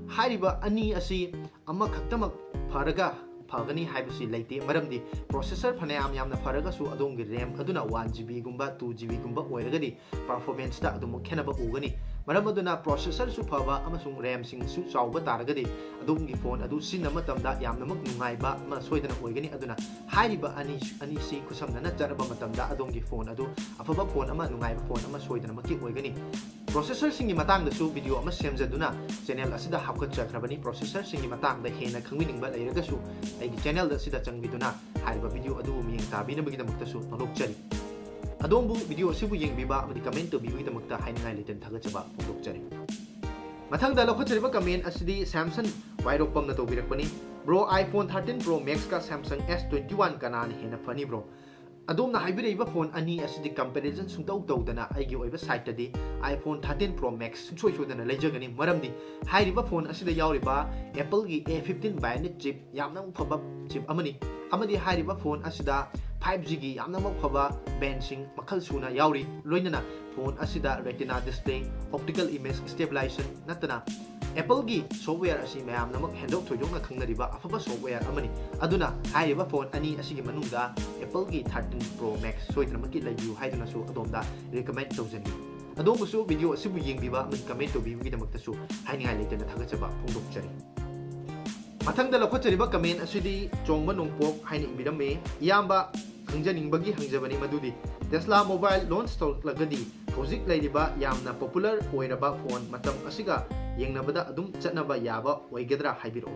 ꯍꯥꯏꯔꯤꯕ ꯑꯅꯤ ꯑꯁꯤ ꯑꯃꯈꯛꯇꯃꯛ ꯐꯔꯒ ꯐꯒꯅꯤ ꯍꯥꯏꯕꯁꯤ ꯂꯩꯇꯦ, ꯃꯔꯝꯗꯤ processor ꯐꯅꯌꯥꯝ ꯌꯥꯝꯅ ꯐꯔꯒꯁꯨ ꯑꯗꯣꯝꯒꯤ RAM ꯑꯗꯨꯅ one GBꯒꯨꯝꯕ two GBꯒꯨꯝꯕ ꯑꯣꯏꯔꯒꯗꯤ performanceꯇ ꯑꯗꯨꯃꯛ ꯈꯦꯠꯅꯕ ꯎꯒꯅꯤ꯫ ꯃꯔꯝ ꯑꯗꯨꯅ processorꯁꯨ ꯐꯕ ꯑꯃꯁꯨꯡ RAMꯁꯤꯡꯁꯨ ꯆꯥꯎꯕ ꯇꯥꯔꯒꯗꯤ ꯑꯗꯣꯝꯒꯤ phone ꯑꯗꯨ ꯁꯤꯖꯤꯟꯅꯕ ꯃꯇꯝꯗ ꯌꯥꯝꯅꯃꯛ ꯅꯨꯡꯉꯥꯏꯕ ꯑꯃ ꯁꯣꯏꯗꯅ ꯑꯣꯏꯒꯅꯤ꯫ ꯑꯗꯨꯅ ꯍꯥꯏꯔꯤꯕ ꯑꯅꯤ, ꯑꯅꯤꯁꯤ ꯈꯨꯠꯁꯝꯅꯅ ꯆꯠꯅꯕ ꯃꯇꯝꯗ ꯑꯗꯣꯝꯒꯤ phone ꯑꯗꯨ ꯑꯐꯕ phone ꯑꯃ, ꯅꯨꯡꯉꯥꯏꯕ phone ꯑꯃ ꯁꯣꯏꯗꯅꯃꯛꯀꯤ ꯑꯣꯏꯒꯅꯤ꯫ Processorꯁꯤꯡꯒꯤ ꯃꯇꯥꯡꯗꯁꯨ video ꯑꯃ ꯁꯦꯝꯖꯗꯨꯅ channel ꯑꯁꯤꯗ ꯍꯥꯞꯀꯠꯆꯈ꯭ꯔꯕꯅꯤ꯫ Processorꯁꯤꯡꯒꯤ ꯃꯇꯥꯡꯗ ꯍꯦꯟꯅ ꯈꯪꯕꯤꯅꯤꯡꯕ ꯂꯩꯔꯒꯁꯨ ꯑꯩꯒꯤ channel ꯑꯁꯤꯗ ꯆꯪꯕꯤꯗꯨꯅ ꯍꯥꯏꯔꯤꯕ video ꯑꯗꯨꯕꯨ ꯃꯤꯠꯌꯦꯡ ꯇꯥꯕꯤꯅꯕꯒꯤꯗꯃꯛꯇꯁꯨ ꯐꯣꯡꯗꯣꯛꯆꯔꯤ꯫ ꯑꯗꯣꯝꯕꯨ video ꯑꯁꯤꯕꯨ ꯌꯦꯡꯕꯤꯕ ꯑꯃꯗꯤ comment ꯇꯧꯕꯤꯕꯒꯤꯗꯃꯛꯇ ꯍꯥꯏꯅꯤꯡꯉꯥꯏ ꯂꯩꯇꯅ ꯊꯥꯒꯠꯆꯕ ꯐꯣꯡꯗꯣꯛꯆꯔꯤ꯫ ꯃꯊꯪꯗ ꯂꯧꯈꯠꯆꯔꯤꯕ comment ꯑꯁꯤꯗꯤ Samson ꯋꯥꯏꯔꯣꯛꯄꯝꯅ ꯇꯧꯕꯤꯔꯛꯄꯅꯤ꯫ Bro, iPhone thirteen Pro Maxꯀ Samsung S twenty one ꯀꯅꯥꯅ ꯍꯦꯟꯅ ꯐꯅꯤ bro? ꯑꯗꯣꯝꯅ ꯍꯥꯏꯕꯤꯔꯛꯏꯕ phone ꯑꯅꯤ ꯑꯁꯤꯗꯤ comparison ꯁꯨꯡꯇꯧ ꯇꯧꯗꯅ ꯑꯩꯒꯤ ꯑꯣꯏꯕ sideꯇꯗꯤ iPhone thirteen Pro Max ꯁꯨꯡꯁꯣꯏ ꯁꯣꯏꯗꯅ ꯂꯩꯖꯒꯅꯤ, ꯃꯔꯝꯗꯤ ꯍꯥꯏꯔꯤꯕ phone ꯑꯁꯤꯗ ꯌꯥꯎꯔꯤꯕ Appleꯒꯤ A fifteen Bionic chip ꯌꯥꯝꯅ ꯐꯕ chip ꯑꯃꯅꯤ, ꯑꯃꯗꯤ ꯍꯥꯏꯔꯤꯕ phone ꯑꯁꯤꯗ ꯐꯥꯏꯚ ꯖꯤꯒꯤ ꯌꯥꯝꯅꯃꯛ ꯐꯕ ꯕꯦꯟꯁꯤꯡ ꯃꯈꯜ ꯁꯨꯅ ꯌꯥꯎꯔꯤ꯫ ꯂꯣꯏꯅꯅ ꯐꯣꯟ ꯑꯁꯤꯗ Retina display, optical image stabilization ꯅꯠꯇꯅ Appleꯒꯤ software ꯑꯁꯤ ꯃꯌꯥꯝꯅꯃꯛ ꯍꯦꯟꯗꯣꯛ ꯊꯣꯏꯗꯣꯛꯅ ꯈꯪꯅꯔꯤꯕ ꯑꯐꯕ software ꯑꯃꯅꯤ꯫ ꯑꯗꯨꯅ ꯍꯥꯏꯔꯤꯕ ꯐꯣꯟ ꯑꯅꯤ ꯑꯁꯤꯒꯤ ꯃꯅꯨꯡꯗ Appleꯒꯤ thirteen Pro Max ꯁꯣꯏꯗꯅꯃꯛꯀꯤ ꯂꯩꯕꯤꯌꯨ ꯍꯥꯏꯗꯨꯅꯁꯨ ꯑꯗꯣꯝꯗ recommend ꯇꯧꯖꯅꯤꯡꯏ꯫ ꯑꯗꯣꯝꯕꯨꯁꯨ video ꯑꯁꯤꯕꯨ ꯌꯦꯡꯕꯤꯕ ꯑꯃꯗꯤ comment ꯇꯧꯕꯤꯕꯒꯤꯗꯃꯛꯇꯁꯨ ꯍꯥꯏꯅꯤꯡꯉꯥꯏ ꯂꯩꯇꯅ ꯊꯥꯒꯠꯆꯕ ꯐꯣꯡꯗꯣꯛꯆꯔꯤ꯫ ꯃꯊꯪꯗ ꯂꯧꯈꯠꯆꯔꯤꯕ comment ꯑꯁꯤꯗꯤ ꯆꯣꯡꯕ ꯅꯣꯡꯄꯣꯛ ꯍꯥꯏꯅ ꯏꯕꯤꯔꯝꯃꯤ꯫ ꯏꯌꯥꯝꯕ, ꯈꯪꯖꯅꯤꯡꯕꯒꯤ ꯍꯪꯖꯕꯅꯤ ꯃꯗꯨꯗꯤ Tesla mobile launch ꯇꯧꯔꯛꯂꯒꯗꯤ ꯍꯧꯖꯤꯛ ꯂꯩꯔꯤꯕ ꯌꯥꯝꯅ popular ꯑꯣꯏꯔꯕ ꯐꯣꯟ ꯃꯇꯝ ꯑꯁꯤꯒ ꯌꯦꯡꯅꯕꯗ ꯑꯗꯨꯝ ꯆꯠꯅꯕ ꯌꯥꯕ ꯑꯣꯏꯒꯗ꯭ꯔꯥ ꯍꯥꯏꯕꯤꯔꯛꯑꯣ꯫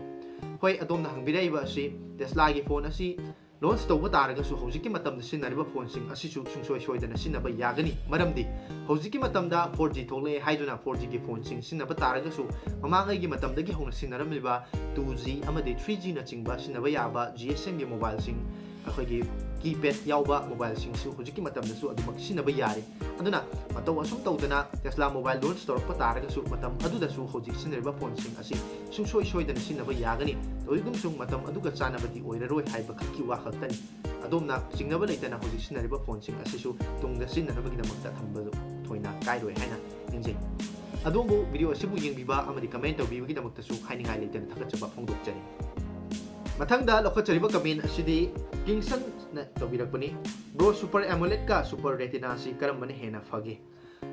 ꯍꯣꯏ, ꯑꯗꯣꯝꯅ ꯍꯪꯕꯤꯔꯛꯏꯕ ꯑꯁꯤ Teslaꯒꯤ ꯐꯣꯟ ꯑꯁꯤ launch ꯇꯧꯕ ꯇꯥꯔꯒꯁꯨ ꯍꯧꯖꯤꯛꯀꯤ ꯃꯇꯝꯗ ꯁꯤꯖꯤꯟꯅꯔꯤꯕ ꯐꯣꯟꯁꯤꯡ ꯑꯁꯤꯁꯨ ꯁꯨꯡꯁꯣꯏ ꯁꯣꯏꯗꯅ ꯁꯤꯖꯤꯟꯅꯕ ꯌꯥꯒꯅꯤ꯫ ꯃꯔꯝꯗꯤ ꯍꯧꯖꯤꯛꯀꯤ ꯃꯇꯝꯗ four G ꯊꯣꯛꯂꯛꯑꯦ ꯍꯥꯏꯗꯨꯅ four Gꯒꯤ ꯐꯣꯟꯁꯤꯡ ꯁꯤꯖꯤꯟꯅꯕ ꯇꯥꯔꯒꯁꯨ ꯃꯃꯥꯡꯉꯩꯒꯤ ꯃꯇꯝꯗꯒꯤ ꯍꯧꯅ ꯁꯤꯖꯤꯟꯅꯔꯝꯂꯤꯕ two G ꯑꯃꯗꯤ three Gꯅꯆꯤꯡꯕ ꯁꯤꯖꯤꯟꯅꯕ ꯌꯥꯕ GSMꯒꯤ mobileꯁꯤꯡ, ꯑꯩꯈꯣꯏꯒꯤ keypad ꯌꯥꯎꯕ mobileꯁꯤꯡꯁꯨ ꯍꯧꯖꯤꯛꯀꯤ ꯃꯇꯝꯗꯁꯨ ꯑꯗꯨꯃꯛ ꯁꯤꯖꯤꯟꯅꯕ ꯌꯥꯔꯤ꯫ ꯑꯗꯨꯅ ꯃꯇꯧ ꯑꯁꯨꯝ ꯇꯧꯗꯅ Tesla mobile launch ꯇꯧꯔꯛꯄ ꯇꯥꯔꯒꯁꯨ ꯃꯇꯝ ꯑꯗꯨꯗꯁꯨ ꯍꯧꯖꯤꯛ ꯁꯤꯖꯤꯟꯅꯔꯤꯕ ꯐꯣꯟꯁꯤꯡ ꯑꯁꯤ ꯁꯨꯡꯁꯣꯏ ꯁꯣꯏꯗꯅ ꯁꯤꯖꯤꯟꯅꯕ ꯌꯥꯒꯅꯤ꯫ ꯇꯧꯏꯒꯨꯝꯁꯨꯡ ꯃꯇꯝ ꯑꯗꯨꯒ ꯆꯥꯟꯅꯕꯗꯤ ꯑꯣꯏꯔꯔꯣꯏ ꯍꯥꯏꯕ ꯈꯛꯀꯤ ꯋꯥ ꯈꯛꯇꯅꯤ꯫ ꯑꯗꯣꯝꯅ ꯆꯤꯡꯅꯕ ꯂꯩꯇꯅ ꯍꯧꯖꯤꯛ ꯁꯤꯖꯤꯟꯅꯔꯤꯕ ꯐꯣꯟꯁꯤꯡ ꯑꯁꯤꯁꯨ ꯇꯨꯡꯗ ꯁꯤꯖꯤꯟꯅꯅꯕꯒꯤꯗꯃꯛꯇ ꯊꯝꯕꯗꯨ ꯊꯣꯏꯅ ꯀꯥꯏꯔꯣꯏ ꯍꯥꯏꯅ ꯅꯤꯡꯖꯩ꯫ ꯑꯗꯣꯝꯕꯨ video ꯑꯁꯤꯕꯨ ꯌꯦꯡꯕꯤꯕ ꯑꯃꯗꯤ comment ꯇꯧꯕꯤꯕꯒꯤꯗꯃꯛꯇꯁꯨ ꯍꯥꯏꯅꯤꯡꯉꯥꯏ ꯂꯩꯇꯅ ꯊꯥꯒꯠꯆꯕ ꯐꯣꯡꯗꯣꯛꯆꯔꯤ꯫ ꯃꯊꯪꯗ ꯂꯧꯈꯠꯆꯔꯤꯕ comment ꯑꯁꯤꯗꯤ ꯀꯤꯡꯁꯟꯅ ꯇꯧꯕꯤꯔꯛꯄꯅꯤ꯫ Bro, Super AMOLEDꯀ Super Retinaꯁꯤ ꯀꯔꯝꯕꯅ ꯍꯦꯟꯅ ꯐꯒꯦ?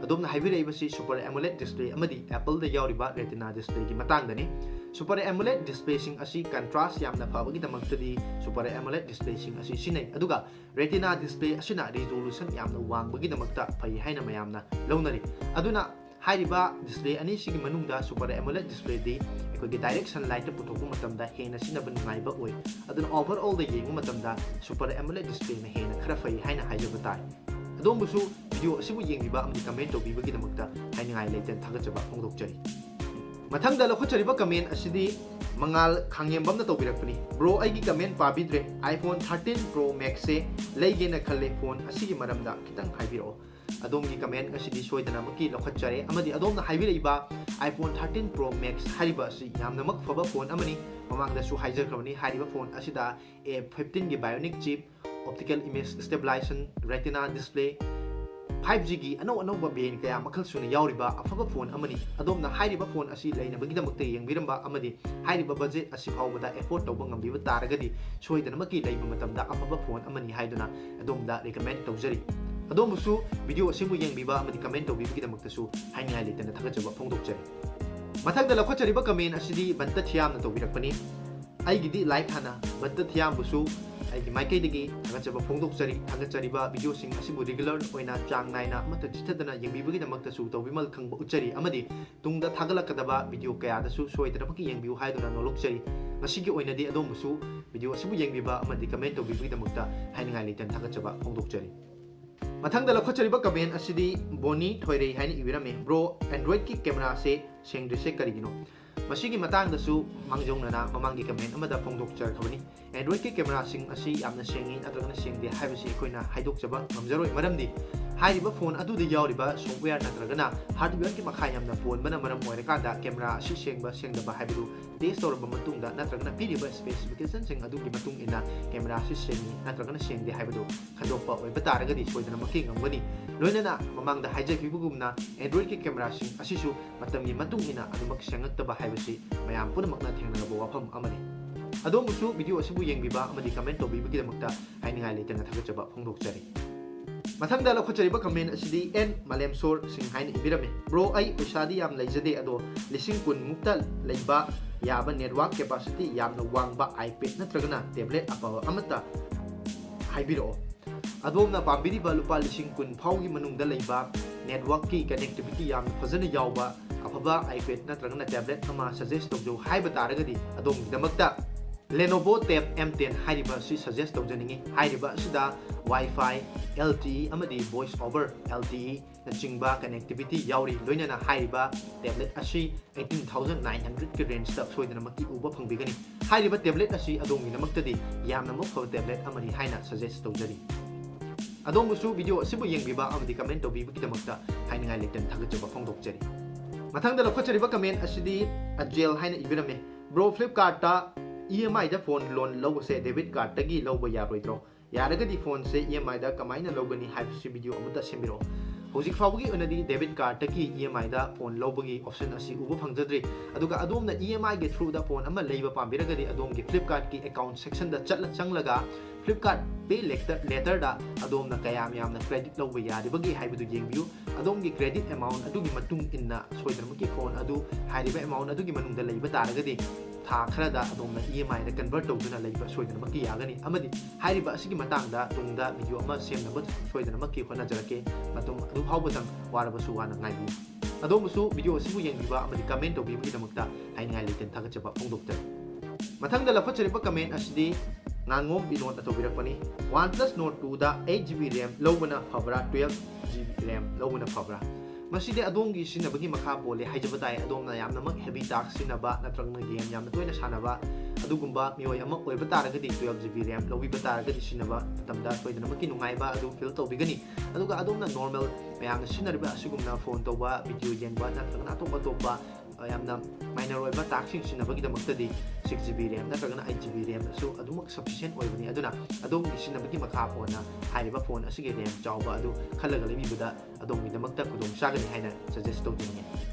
ꯑꯗꯣꯝꯅ ꯍꯥꯏꯕꯤꯔꯛꯏꯕꯁꯤ Super AMOLED display ꯑꯃꯗꯤ Appleꯗ ꯌꯥꯎꯔꯤꯕ Retina displayꯒꯤ ꯃꯇꯥꯡꯗꯅꯤ꯫ Super AMOLED displayꯁꯤꯡ ꯑꯁꯤ contrast ꯌꯥꯝꯅ ꯐꯕꯒꯤꯗꯃꯛꯇꯗꯤ Super AMOLED displayꯁꯤꯡ ꯑꯁꯤ ꯁꯤꯖꯤꯟꯅꯩ, ꯑꯗꯨꯒ Retina display ꯑꯁꯤꯅ resolution ꯌꯥꯝꯅ ꯋꯥꯡꯕꯒꯤꯗꯃꯛꯇ ꯐꯩ ꯍꯥꯏꯅ ꯃꯌꯥꯝꯅ ꯂꯧꯅꯔꯤ꯫ ꯑꯗꯨꯅ ꯍꯥꯏꯔꯤꯕ display ꯑꯅꯤꯁꯤꯒꯤ ꯃꯅꯨꯡꯗ Super AMOLED displayꯗꯤ ꯑꯩꯈꯣꯏꯒꯤ direct sunlightꯇ ꯄꯨꯊꯣꯛꯄ ꯃꯇꯝꯗ ꯍꯦꯟꯅ ꯁꯤꯖꯤꯟꯅꯕ ꯅꯨꯡꯉꯥꯏꯕ ꯑꯣꯏ꯫ ꯑꯗꯨꯅ overallꯗ ꯌꯦꯡꯕ ꯃꯇꯝꯗ Super AMOLED displayꯅ ꯍꯦꯟꯅ ꯈꯔ ꯐꯩ ꯍꯥꯏꯅ ꯍꯥꯏꯖꯕ ꯇꯥꯔꯦ꯫ ꯑꯗꯣꯝꯕꯨꯁꯨ video ꯑꯁꯤꯕꯨ ꯌꯦꯡꯕꯤꯕ ꯑꯃꯗꯤ comment ꯇꯧꯕꯤꯕꯒꯤꯗꯃꯛꯇ ꯍꯥꯏꯅꯤꯡꯉꯥꯏ ꯂꯩꯇꯅ ꯊꯥꯒꯠꯆꯕ ꯐꯣꯡꯗꯣꯛꯆꯔꯤ꯫ ꯃꯊꯪꯗ ꯂꯧꯈꯠꯆꯔꯤꯕ comment ꯑꯁꯤꯗꯤ ꯃꯉꯥꯜ ꯈꯥꯡꯉꯦꯝꯕꯝꯅ ꯇꯧꯕꯤꯔꯛꯄꯅꯤ꯫ Bro, ꯑꯩꯒꯤ comment ꯄꯥꯕꯤꯗ꯭ꯔꯦ꯫ iPhone thirteen Pro Maxꯁꯦ ꯂꯩꯒꯦꯅ ꯈꯜꯂꯦ, ꯐꯣꯟ ꯑꯁꯤꯒꯤ ꯃꯔꯝꯗ ꯈꯤꯇꯪ ꯍꯥꯏꯕꯤꯔꯛꯑꯣ꯫ ꯑꯗꯣꯝꯒꯤ comment ꯑꯁꯤꯗꯤ ꯁꯣꯏꯗꯅꯃꯛꯀꯤ ꯂꯧꯈꯠꯆꯔꯦ, ꯑꯃꯗꯤ ꯑꯗꯣꯝꯅ ꯍꯥꯏꯕꯤꯔꯛꯏꯕ iPhone thirteen Pro Max ꯍꯥꯏꯔꯤꯕ ꯑꯁꯤ ꯌꯥꯝꯅꯃꯛ ꯐꯕ ꯐꯣꯟ ꯑꯃꯅꯤ꯫ ꯃꯃꯥꯡꯗꯁꯨ ꯍꯥꯏꯖꯈ꯭ꯔꯕꯅꯤ, ꯍꯥꯏꯔꯤꯕ ꯐꯣꯟ ꯑꯁꯤꯗ A fifteen ꯒꯤ Bionic chip, optical image stabilization, retina display, five G ꯒꯤ ꯑꯅꯧ ꯑꯅꯧꯕ variant ꯀꯌꯥ ꯃꯈꯜ ꯁꯨꯅ ꯌꯥꯎꯔꯤꯕ ꯑꯐꯕ phone ꯑꯃꯅꯤ꯫ ꯑꯗꯣꯝꯅ ꯍꯥꯏꯔꯤꯕ phone ꯑꯁꯤ ꯂꯩꯅꯕꯒꯤꯗꯃꯛꯇ ꯌꯦꯡꯕꯤꯔꯝꯕ ꯑꯃꯗꯤ ꯍꯥꯏꯔꯤꯕ budget ꯑꯁꯤ ꯐꯥꯎꯕꯗ afford ꯇꯧꯕ ꯉꯝꯕꯤꯕ ꯇꯥꯔꯒꯗꯤ ꯁꯣꯏꯗꯅꯃꯛꯀꯤ ꯂꯩꯕ ꯃꯇꯝꯗ ꯑꯐꯕ phone ꯑꯃꯅꯤ ꯍꯥꯏꯗꯨꯅ ꯑꯗꯣꯝꯗ recommend ꯇꯧꯖꯔꯤ꯫ ꯑꯗꯣꯝꯕꯨꯁꯨ video ꯑꯁꯤꯕꯨ ꯌꯦꯡꯕꯤꯕ ꯑꯃꯗꯤ comment ꯇꯧꯕꯤꯕꯒꯤꯗꯃꯛꯇꯁꯨ ꯍꯥꯏꯅꯤꯡꯉꯥꯏ ꯂꯩꯇꯅ ꯊꯥꯒꯠꯆꯕ ꯐꯣꯡꯗꯣꯛꯆꯔꯤ꯫ ꯃꯊꯪꯗ ꯂꯧꯈꯠꯆꯔꯤꯕ comment ꯑꯁꯤꯗꯤ ꯕꯟꯇ ꯊꯤꯌꯥꯝꯅ ꯇꯧꯕꯤꯔꯛꯄꯅꯤ꯫ ꯑꯩꯒꯤꯗꯤ like ꯍꯥꯟꯅ ꯕꯟꯇ ꯊꯤꯌꯥꯝꯕꯨꯁꯨ ꯑꯩꯒꯤ ꯃꯥꯏꯀꯩꯗꯒꯤ ꯊꯥꯒꯠꯆꯕ ꯐꯣꯡꯗꯣꯛꯆꯔꯤ꯫ ꯊꯥꯒꯠꯆꯔꯤꯕ videoꯁꯤꯡ ꯑꯁꯤꯕꯨ regular ꯑꯣꯏꯅ ꯆꯥꯡ ꯅꯥꯏꯅ ꯑꯃꯠꯇ ꯆꯤꯠꯊꯗꯅ ꯌꯦꯡꯕꯤꯕꯒꯤꯗꯃꯛꯇꯁꯨ ꯇꯧꯕꯤꯃꯜ ꯈꯪꯕ ꯎꯠꯆꯔꯤ ꯑꯃꯗꯤ ꯇꯨꯡꯗ ꯊꯥꯒꯠꯂꯛꯀꯗꯕ video ꯀꯌꯥꯗꯁꯨ ꯁꯣꯏꯗꯅꯃꯛꯀꯤ ꯌꯦꯡꯕꯤꯌꯨ ꯍꯥꯏꯗꯨꯅ ꯅꯣꯂꯣꯛꯆꯔꯤ꯫ ꯉꯁꯤꯒꯤ ꯑꯣꯏꯅꯗꯤ ꯑꯗꯣꯝꯕꯨꯁꯨ video ꯑꯁꯤꯕꯨ ꯌꯦꯡꯕꯤꯕ ꯑꯃꯗꯤ comment ꯇꯧꯕꯤꯕꯒꯤꯗꯃꯛꯇ ꯍꯥꯏꯅꯤꯡꯉꯥꯏ ꯂꯩꯇꯅ ꯊꯥꯒꯠꯆꯕ ꯐꯣꯡꯗꯣꯛꯆꯔꯤ꯫ ꯃꯊꯪꯗ ꯂꯧꯈꯠꯆꯔꯤꯕ comment ꯑꯁꯤꯗꯤ ꯕꯣꯅꯤ ꯊꯣꯏꯔꯩ ꯍꯥꯏꯅ ꯏꯕꯤꯔꯝꯃꯤ, "Bro, Androidꯀꯤ cameraꯁꯦ ꯁꯦꯡꯗ꯭ꯔꯤꯁꯦ ꯀꯔꯤꯒꯤꯅꯣ?" ꯃꯁꯤꯒꯤ ꯃꯇꯥꯡꯗꯁꯨ ꯃꯥꯡꯖꯧꯅꯅ ꯃꯃꯥꯡꯒꯤ comment ꯑꯃꯗ ꯐꯣꯡꯗꯣꯛꯆꯔꯛꯈ꯭ꯔꯕꯅꯤ꯫ Androidꯀꯤ cameraꯁꯤꯡ ꯑꯁꯤ ꯌꯥꯝꯅ ꯁꯦꯡꯉꯤ ꯅꯠꯇ꯭ꯔꯒꯅ ꯁꯦꯡꯗꯦ ꯍꯥꯏꯕꯁꯤ ꯑꯩꯈꯣꯏꯅ ꯍꯥꯏꯗꯣꯛꯆꯕ ꯉꯝꯖꯔꯣꯏ, ꯃꯔꯝꯗꯤ ꯍꯥꯏꯔꯤꯕ phone ꯑꯗꯨꯗ ꯌꯥꯎꯔꯤꯕ software ꯅꯠꯇ꯭ꯔꯒꯅ hardwareꯒꯤ ꯃꯈꯥ ꯌꯥꯝꯅ ꯄꯣꯟꯕꯅ ꯃꯔꯝ ꯑꯣꯏꯔꯀꯥꯟꯗ camera ꯑꯁꯤ ꯁꯦꯡꯕ ꯁꯦꯡꯗꯕ ꯍꯥꯏꯕꯗꯨ test ꯇꯧꯔꯕ ꯃꯇꯨꯡꯗ ꯅꯠꯇ꯭ꯔꯒꯅ ꯄꯤꯔꯤꯕ specificationꯁꯤꯡ ꯑꯗꯨꯒꯤ ꯃꯇꯨꯡ ꯏꯟꯅ camera ꯑꯁꯤ ꯁꯦꯡꯉꯤ ꯅꯠꯇ꯭ꯔꯒꯅ ꯁꯦꯡꯗꯦ ꯍꯥꯏꯕꯗꯨ ꯈꯟꯗꯣꯛꯄ ꯑꯣꯏꯕ ꯇꯥꯔꯒꯗꯤ ꯁꯣꯏꯗꯅꯃꯛꯀꯤ ꯉꯝꯒꯅꯤ꯫ ꯂꯣꯏꯅꯅ ꯃꯃꯥꯡꯗ ꯍꯥꯏꯖꯈꯤꯕꯒꯨꯝꯅ Androidꯀꯤ cameraꯁꯤꯡ ꯑꯁꯤꯁꯨ ꯃꯇꯝꯒꯤ ꯃꯇꯨꯡ ꯏꯟꯅ ꯑꯗꯨꯃꯛ ꯁꯦꯡꯉꯛꯇꯕ ꯍꯥꯏꯕꯁꯤ ꯃꯌꯥꯝ ꯄꯨꯝꯅꯃꯛꯅ ꯊꯦꯡꯅꯔꯕ ꯋꯥꯐꯝ ꯑꯃꯅꯤ꯫ ꯑꯗꯣꯝꯕꯨꯁꯨ video ꯑꯁꯤꯕꯨ ꯌꯦꯡꯕꯤꯕ ꯑꯃꯗꯤ comment ꯇꯧꯕꯤꯕꯒꯤꯗꯃꯛꯇ ꯍꯥꯏꯅꯤꯡꯉꯥꯏ ꯂꯩꯇꯅ ꯊꯥꯒꯠꯆꯕ ꯐꯣꯡꯗꯣꯛꯆꯔꯤ꯫ ꯃꯊꯪꯗ ꯂꯧꯈꯠꯆꯔꯤꯕ comment ꯑꯁꯤꯗꯤ ꯑꯦꯟ ꯃꯥꯂꯦꯝꯁꯣꯔ ꯁꯤꯡ ꯍꯥꯏꯅ ꯏꯕꯤꯔꯝꯃꯤ, "Bro, ꯑꯩ ꯄꯩꯁꯥꯗꯤ ꯌꯥꯝ ꯂꯩꯖꯗꯦ, ꯑꯗꯣ ꯂꯤꯁꯤꯡ ꯀꯨꯟ ꯃꯨꯛꯇ ꯂꯩꯕ ꯌꯥꯕ network capacity ꯌꯥꯝꯅ ꯋꯥꯡꯕ iPad ꯅꯠꯇ꯭ꯔꯒꯅ tablet ꯑꯐꯕ ꯑꯃꯠꯇ ꯍꯥꯏꯕꯤꯔꯛꯑꯣ꯫ ꯑꯗꯣꯝꯅ ꯄꯥꯝꯕꯤꯔꯤꯕ ꯂꯨꯄꯥ ꯂꯤꯁꯤꯡ ꯀꯨꯟ ꯐꯥꯎꯒꯤ ꯃꯅꯨꯡꯗ ꯂꯩꯕ networkꯀꯤ connectivity ꯌꯥꯝꯅ ꯐꯖꯅ ꯌꯥꯎꯕ ꯑꯐꯕ iPad ꯅꯠꯇ꯭ꯔꯒꯅ tablet ꯑꯃ suggest ꯇꯧꯖꯧ ꯍꯥꯏꯕ ꯇꯥꯔꯒꯗꯤ ꯑꯗꯣꯝꯒꯤꯗꯃꯛꯇ Lenovo Tab M ten ꯍꯥꯏꯔꯤꯕ ꯑꯁꯤ suggest ꯇꯧꯖꯅꯤꯡꯉꯤ꯫ ꯍꯥꯏꯔꯤꯕ ꯑꯁꯤꯗ Wi-Fi, LTE ꯑꯃꯗꯤ voice over LTE ꯅꯆꯤꯡꯕ connectivity ꯌꯥꯎꯔꯤ꯫ ꯂꯣꯏꯅꯅ ꯍꯥꯏꯔꯤꯕ tablet ꯑꯁꯤ eighteen thousand nine hundredꯀꯤ rangeꯇ ꯁꯣꯏꯗꯅꯃꯛꯀꯤ ꯎꯕ ꯐꯪꯕꯤꯒꯅꯤ꯫ ꯍꯥꯏꯔꯤꯕ tablet ꯑꯁꯤ ꯑꯗꯣꯝꯒꯤꯗꯃꯛꯇꯗꯤ ꯌꯥꯝꯅ ꯃꯛ ꯐꯕ tablet ꯑꯃꯅꯤ ꯍꯥꯏꯅ suggest ꯇꯧꯖꯔꯤ꯫ ꯑꯗꯣꯝꯕꯨꯁꯨ video ꯑꯁꯤꯕꯨ ꯌꯦꯡꯕꯤꯕ ꯑꯃꯗꯤ comment ꯇꯧꯕꯤꯕꯒꯤꯗꯃꯛꯇ ꯍꯥꯏꯅꯤꯡꯉꯥꯏ ꯂꯩꯇꯅ ꯊꯥꯒꯠꯆꯕ ꯐꯣꯡꯗꯣꯛꯆꯔꯤ꯫ ꯃꯊꯪꯗ ꯂꯧꯈꯠꯆꯔꯤꯕ comment ꯑꯁꯤꯗꯤ ꯑꯖꯦꯜ ꯍꯥꯏꯅ ꯏꯕꯤꯔꯝꯃꯤ, "Bro, Flipkartꯇ EMIꯗ phone loan ꯂꯧꯕꯁꯦ debit cardꯇꯒꯤ ꯂꯧꯕ ꯌꯥꯔꯣꯏꯗ꯭ꯔꯣ? ꯌꯥꯔꯒꯗꯤ ꯐꯣꯟꯁꯦ ꯏ ꯑꯦꯝ ꯑꯥꯏꯗ ꯀꯃꯥꯏꯅ ꯂꯧꯒꯅꯤ ꯍꯥꯏꯕꯁꯤ ꯚꯤꯗꯤꯑꯣ ꯑꯃꯠꯇ ꯁꯦꯝꯕꯤꯔꯛꯑꯣ꯫ ꯍꯧꯖꯤꯛ ꯐꯥꯎꯕꯒꯤ ꯑꯣꯏꯅꯗꯤ ꯗꯦꯕꯤꯠ ꯀꯥꯔꯗꯇꯒꯤ ꯏ ꯑꯦꯝ ꯑꯥꯏꯗ ꯐꯣꯟ ꯂꯧꯕꯒꯤ ꯑꯣꯞꯁꯟ ꯑꯁꯤ ꯎꯕ ꯐꯪꯖꯗ꯭ꯔꯤ꯫ ꯑꯗꯨꯒ ꯑꯗꯣꯝꯅ ꯏ ꯑꯦꯝ ꯑꯥꯏꯒꯤ ꯊ꯭ꯔꯨꯗ ꯐꯣꯟ ꯑꯃ ꯂꯩꯕ ꯄꯥꯝꯕꯤꯔꯒꯗꯤ ꯑꯗꯣꯝꯒꯤ ꯐ꯭ꯂꯤꯞꯀꯥꯔꯠꯀꯤ ꯑꯦꯀꯥꯎꯟ ꯁꯦꯛꯁꯟꯗ ꯆꯠꯂ ꯆꯪꯂꯒ ꯐ꯭ꯂꯤꯞꯀꯥꯔꯠ ꯄꯦ ꯂꯦꯇꯔꯗ ꯑꯗꯣꯝꯅ ꯀꯌꯥꯝ ꯌꯥꯝꯅ ꯀ꯭ꯔꯦꯗꯤꯠ ꯂꯧꯕ ꯌꯥꯔꯤꯕꯒꯦ ꯍꯥꯏꯕꯗꯨ ꯌꯦꯡꯕꯤꯌꯨ꯫ ꯑꯗꯣꯝꯒꯤ ꯀ꯭ꯔꯦꯗꯤꯠ ꯑꯦꯃꯥꯎꯟ ꯑꯗꯨꯒꯤ ꯃꯇꯨꯡ ꯏꯟꯅ ꯁꯣꯏꯗꯅꯃꯛꯀꯤ ꯐꯣꯟ ꯑꯗꯨ ꯍꯥꯏꯔꯤꯕ ꯑꯦꯃꯥꯎꯟ ꯑꯗꯨꯒꯤ ꯃꯅꯨꯡꯗ ꯂꯩꯕ ꯇꯥꯔꯒꯗꯤ ꯊꯥ ꯈꯔꯗ ꯑꯗꯣꯝꯅ ꯏ ꯑꯦꯝ ꯑꯥꯏꯗ ꯀꯟꯚꯔꯠ ꯇꯧꯗꯨꯅ ꯂꯩꯕ ꯁꯣꯏꯗꯅꯃꯛꯀꯤ ꯌꯥꯒꯅꯤ꯫ ꯑꯃꯗꯤ ꯍꯥꯏꯔꯤꯕ ꯑꯁꯤꯒꯤ ꯃꯇꯥꯡꯗ ꯇꯨꯡꯗ ꯚꯤꯗꯤꯑꯣ ꯑꯃ ꯁꯦꯝꯅꯕ ꯁꯣꯏꯗꯅꯃꯛꯀꯤ ꯍꯣꯠꯅꯖꯔꯛꯀꯦ꯫ ꯃꯇꯝ ꯑꯗꯨ ꯐꯥꯎꯕꯗꯪ ꯋꯥꯔꯕꯁꯨ ꯋꯥꯅ ꯉꯥꯏꯕꯤꯌꯨ꯫ ꯑꯗꯣꯝꯕꯨꯁꯨ ꯚꯤꯗꯤꯑꯣ ꯑꯁꯤꯕꯨ ꯌꯦꯡꯕꯤꯕ ꯑꯃꯗꯤ ꯀꯃꯦꯟ ꯇꯧꯕꯤꯕꯒꯤꯗꯃꯛꯇ ꯍꯥꯏꯅꯤꯡꯉꯥꯏ ꯂꯩꯇꯅ ꯊꯥꯒꯠꯆꯕ ꯐꯣꯡꯗꯣꯛꯆꯔꯤ꯫ ꯃꯊꯪꯗ ꯂꯧꯈꯠꯆꯔꯤꯕ ꯀꯃꯦꯟ ꯑꯁꯤꯗꯤ ꯉꯥꯉꯣꯝ ꯕꯤꯅꯣꯗꯅ ꯇꯧꯕꯤꯔꯛꯄꯅꯤ꯫ OnePlus Nord two ꯗ eight GB RAM ꯂꯧꯕꯅ ꯐꯕ꯭ꯔꯥ, twelve GB RAM ꯂꯧꯕꯅ ꯐꯕ꯭ꯔꯥ? ꯃꯁꯤꯗꯤ ꯑꯗꯣꯝꯒꯤ ꯁꯤꯖꯤꯟꯅꯕꯒꯤ ꯃꯈꯥ ꯄꯣꯜꯂꯦ ꯍꯥꯏꯖꯕ ꯇꯥꯏ꯫ ꯑꯗꯣꯝꯅ ꯌꯥꯝꯅꯃꯛ heavy task ꯁꯤꯖꯤꯟꯅꯕ ꯅꯠꯇ꯭ꯔꯒꯅ ꯒꯦꯝ ꯌꯥꯝꯅ ꯇꯣꯏꯅ ꯁꯥꯟꯅꯕ ꯑꯗꯨꯒꯨꯝꯕ ꯃꯤꯑꯣꯏ ꯑꯃ ꯑꯣꯏꯕ ꯇꯥꯔꯒꯗꯤ twelve GB RAM ꯂꯧꯕꯤꯕ ꯇꯥꯔꯒꯗꯤ ꯁꯤꯖꯤꯟꯅꯕ ꯃꯇꯝꯗ ꯁꯣꯏꯗꯅꯃꯛꯀꯤ ꯅꯨꯡꯉꯥꯏꯕ ꯑꯗꯨ ꯐꯤꯜ ꯇꯧꯕꯤꯒꯅꯤ꯫ ꯑꯗꯨꯒ ꯑꯗꯣꯝꯅ ꯅꯣꯔꯃꯦꯜ ꯃꯌꯥꯝꯅ ꯁꯤꯖꯤꯟꯅꯔꯤꯕ ꯑꯁꯤꯒꯨꯝꯅ ꯐꯣꯟ ꯇꯧꯕ, ꯚꯤꯗꯤꯑꯣ ꯌꯦꯡꯕ ꯅꯠꯇ꯭ꯔꯒꯅ ꯑꯇꯣꯞ ꯑꯇꯣꯞꯄ ꯑ, ꯌꯥꯝꯅ ꯃꯥꯏꯅꯔ ꯑꯣꯏꯕ ꯇꯥꯛꯁꯤꯡ ꯁꯤꯖꯤꯟꯅꯕꯒꯤꯗꯃꯛꯇꯗꯤ six GB RAM ꯅꯠꯇ꯭ꯔꯒꯅ eight GB RAM ꯑꯁꯨ ꯑꯗꯨꯃꯛ sufficient ꯑꯣꯏꯕꯅꯤ꯫ ꯑꯗꯨꯅ ꯑꯗꯣꯝꯒꯤ ꯁꯤꯖꯤꯟꯅꯕꯒꯤ ꯃꯈꯥ ꯄꯣꯟꯅ ꯍꯥꯏꯔꯤꯕ ꯐꯣꯟ ꯑꯁꯤꯒꯤ RAM ꯆꯥꯎꯕ ꯑꯗꯨ ꯈꯜꯂꯒ ꯂꯩꯕꯤꯕꯗ ꯑꯗꯣꯝꯒꯤꯗꯃꯛꯇ ꯈꯨꯗꯣꯡ ꯆꯥꯒꯅꯤ ꯍꯥꯏꯅ suggest ꯇꯧꯖꯅꯤꯡꯉꯤ꯫